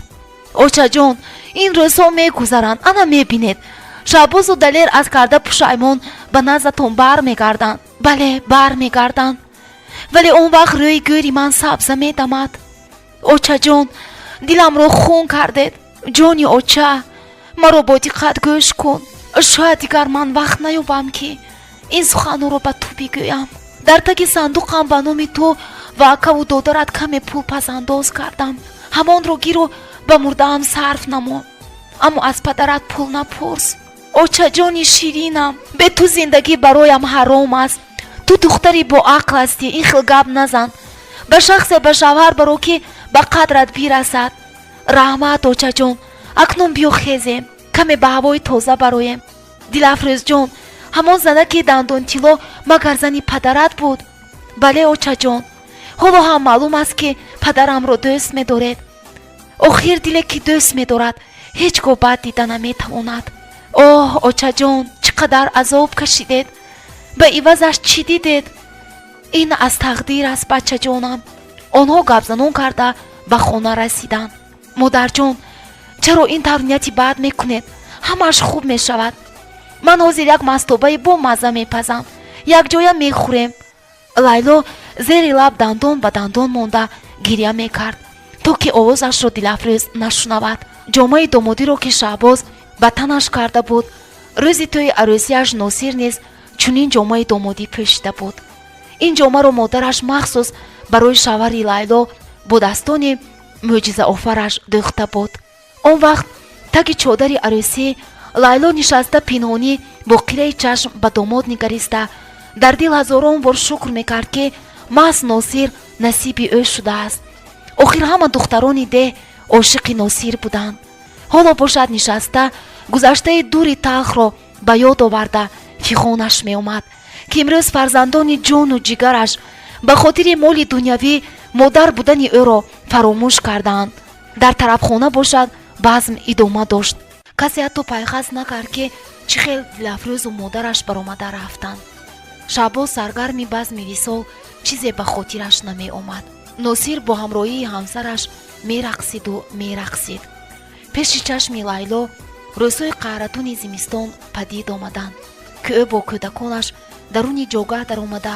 Очаҷон, ин рӯзҳо мегузаранд, ана мебинед, Шаҳбозу Далер аз карда пушаймон ба наздатон бармегарданд. Бале, бармегарданд, вале он вақт рӯи гӯри ман сабза медамад. Очаҷон, диламро хун кардед. Ҷони оча, маро бо диққат гӯш кун. Шояд дигар ман вақт наёбам, ки ин суханҳоро ба ту бигӯям. Дар таги сандуқам ба номи ту ва акаву додарат каме пул пасандоз кардам. Ҳамонро гиру ба мурдаам сарф намо, аммо аз падарат пул напурс. Очаҷони ширинам, бе ту зиндагӣ бароям ҳаром аст. Ту духтари боақл ҳастӣ, ин хел гап назан. Ба шахсе ба шавҳар баро, ки ба қадрат бирасад. Раҳмат, очаҷон. Акнун биё, хезем, каме ба ҳавои тоза бароем. Дилафрӯзҷон, ҳамон занаки дандонтило магар зани падарат буд? Бале, очаҷон. Ҳоло ҳам маълум аст, ки падарамро дӯст медоред. Охир диле ки дӯст медорад, ҳеҷ гоҳ бад дида наметавонад. Оҳ, очаҷон, чӣ қадар азоб кашидед, ба ивазаш чӣ дидед? Ин аз тақдир аст, бачаҷонам. Онҳо гапзанон карда ба хона расиданд. Модарҷон, чаро ин тавр нияти бад мекунед? Ҳамааш хуб мешавад. Ман ҳозир як мастобаи бомазза мепазам, якҷоя мехӯрем. Лайло зери лаб дандон ба дандон монда гиря мекард, то ки овозашро Дилафрӯз нашунавад. Ҷомаи домодиро, ки Шаҳбоз ба танаш карда буд, рӯзи тӯи арӯсиаш Носир низ чунин ҷомаи домодӣ пӯшида буд. Ин ҷомаро модараш махсус барои шавҳари Лайло бо дастони мӯъҷизаофараш дӯхта буд. Он вақт таги чодари арӯсӣ Лайло нишаста, пинҳонӣ бо қираи чашм ба домод нигариста, дар дил ҳазорон бор шукр мекард, ки маҳз Носир насиби ӯ шудааст. Охир ҳама духтарони деҳ ошиқи Носир буданд. Ҳоло бошад, нишаста, гузаштаи дури талхро ба ёд оварда, фиғонаш меомад, ки имрӯз фарзандони ҷону ҷигараш ба хотири моли дунявӣ модар будани ӯро фаромӯш кардаанд. Дар тарабхона бошад, базм идома дошт. Касе ҳатто пайхас накард, ки чӣ хел Дилафрӯзу модараш баромада рафтанд. Шаҳбоз саргарми базми висол чизе ба хотираш намеомад. Носир бо ҳамроҳии ҳамсараш мерақсиду мерақсид. Пеши чашми Лайло рӯзҳои қаҳратуни зимистон падид омаданд, ки ӯ бо кӯдаконаш даруни ҷогаҳ даромада,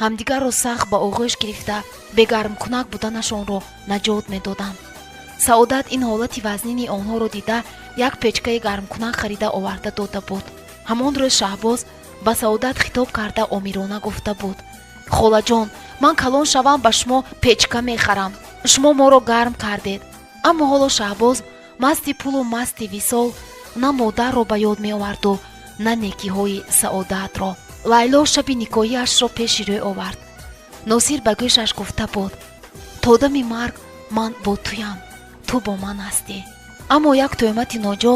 ҳамдигарро сахт ба оғӯш гирифта, бегармкунак буданашонро наҷот медоданд. Саодат ин ҳолати вазнини онҳоро дида, як печкаи гармкунак харида оварда дода буд. Ҳамон рӯз Шаҳбоз ба Саодат хитоб карда, омирона гуфта буд: «Холаҷон, ман калон шавам, ба шумо печка мехарам. Шумо моро гарм кардед». Аммо ҳоло Шаҳбоз масти пулу масти висол на модарро ба ёд меоварду, на некиҳои Саодатро. Лайло шаби никоҳиашро пеши рӯй овард. Носир ба гӯшаш гуфта буд: «То дами марг ман бо туям, ту бо ман ҳастӣ». Аммо як тӯҳмати ноҷо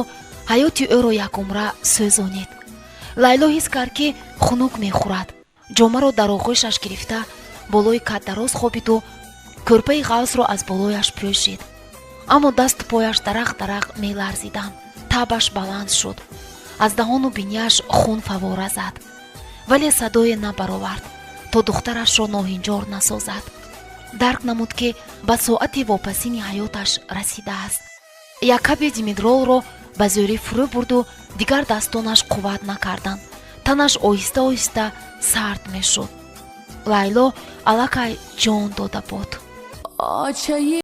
ҳаёти ӯро якумра сӯзонид. Лайло ҳис кард, ки хунук мехӯрад. Ҷомаро дар оғӯшаш гирифта, болои кат дароз хобиду кӯрпаи ғафсро аз болояш пӯшид, аммо дасту пояш дарақ дарақ меларзиданд. Табаш баланд шуд, аз даҳону бинияш хун фавора зад, вале садое набаровард, то духтарашро ноҳинҷор насозад. Дарк намуд, ки ба соати вопасини ҳаёташ расидааст. Як каби димедролро ба зӯрӣ фурӯ бурду дигар дастонаш қувват накарданд. Танаш оҳиста оҳиста сард мешуд. Лайло аллакай ҷон дода буд. Очаи.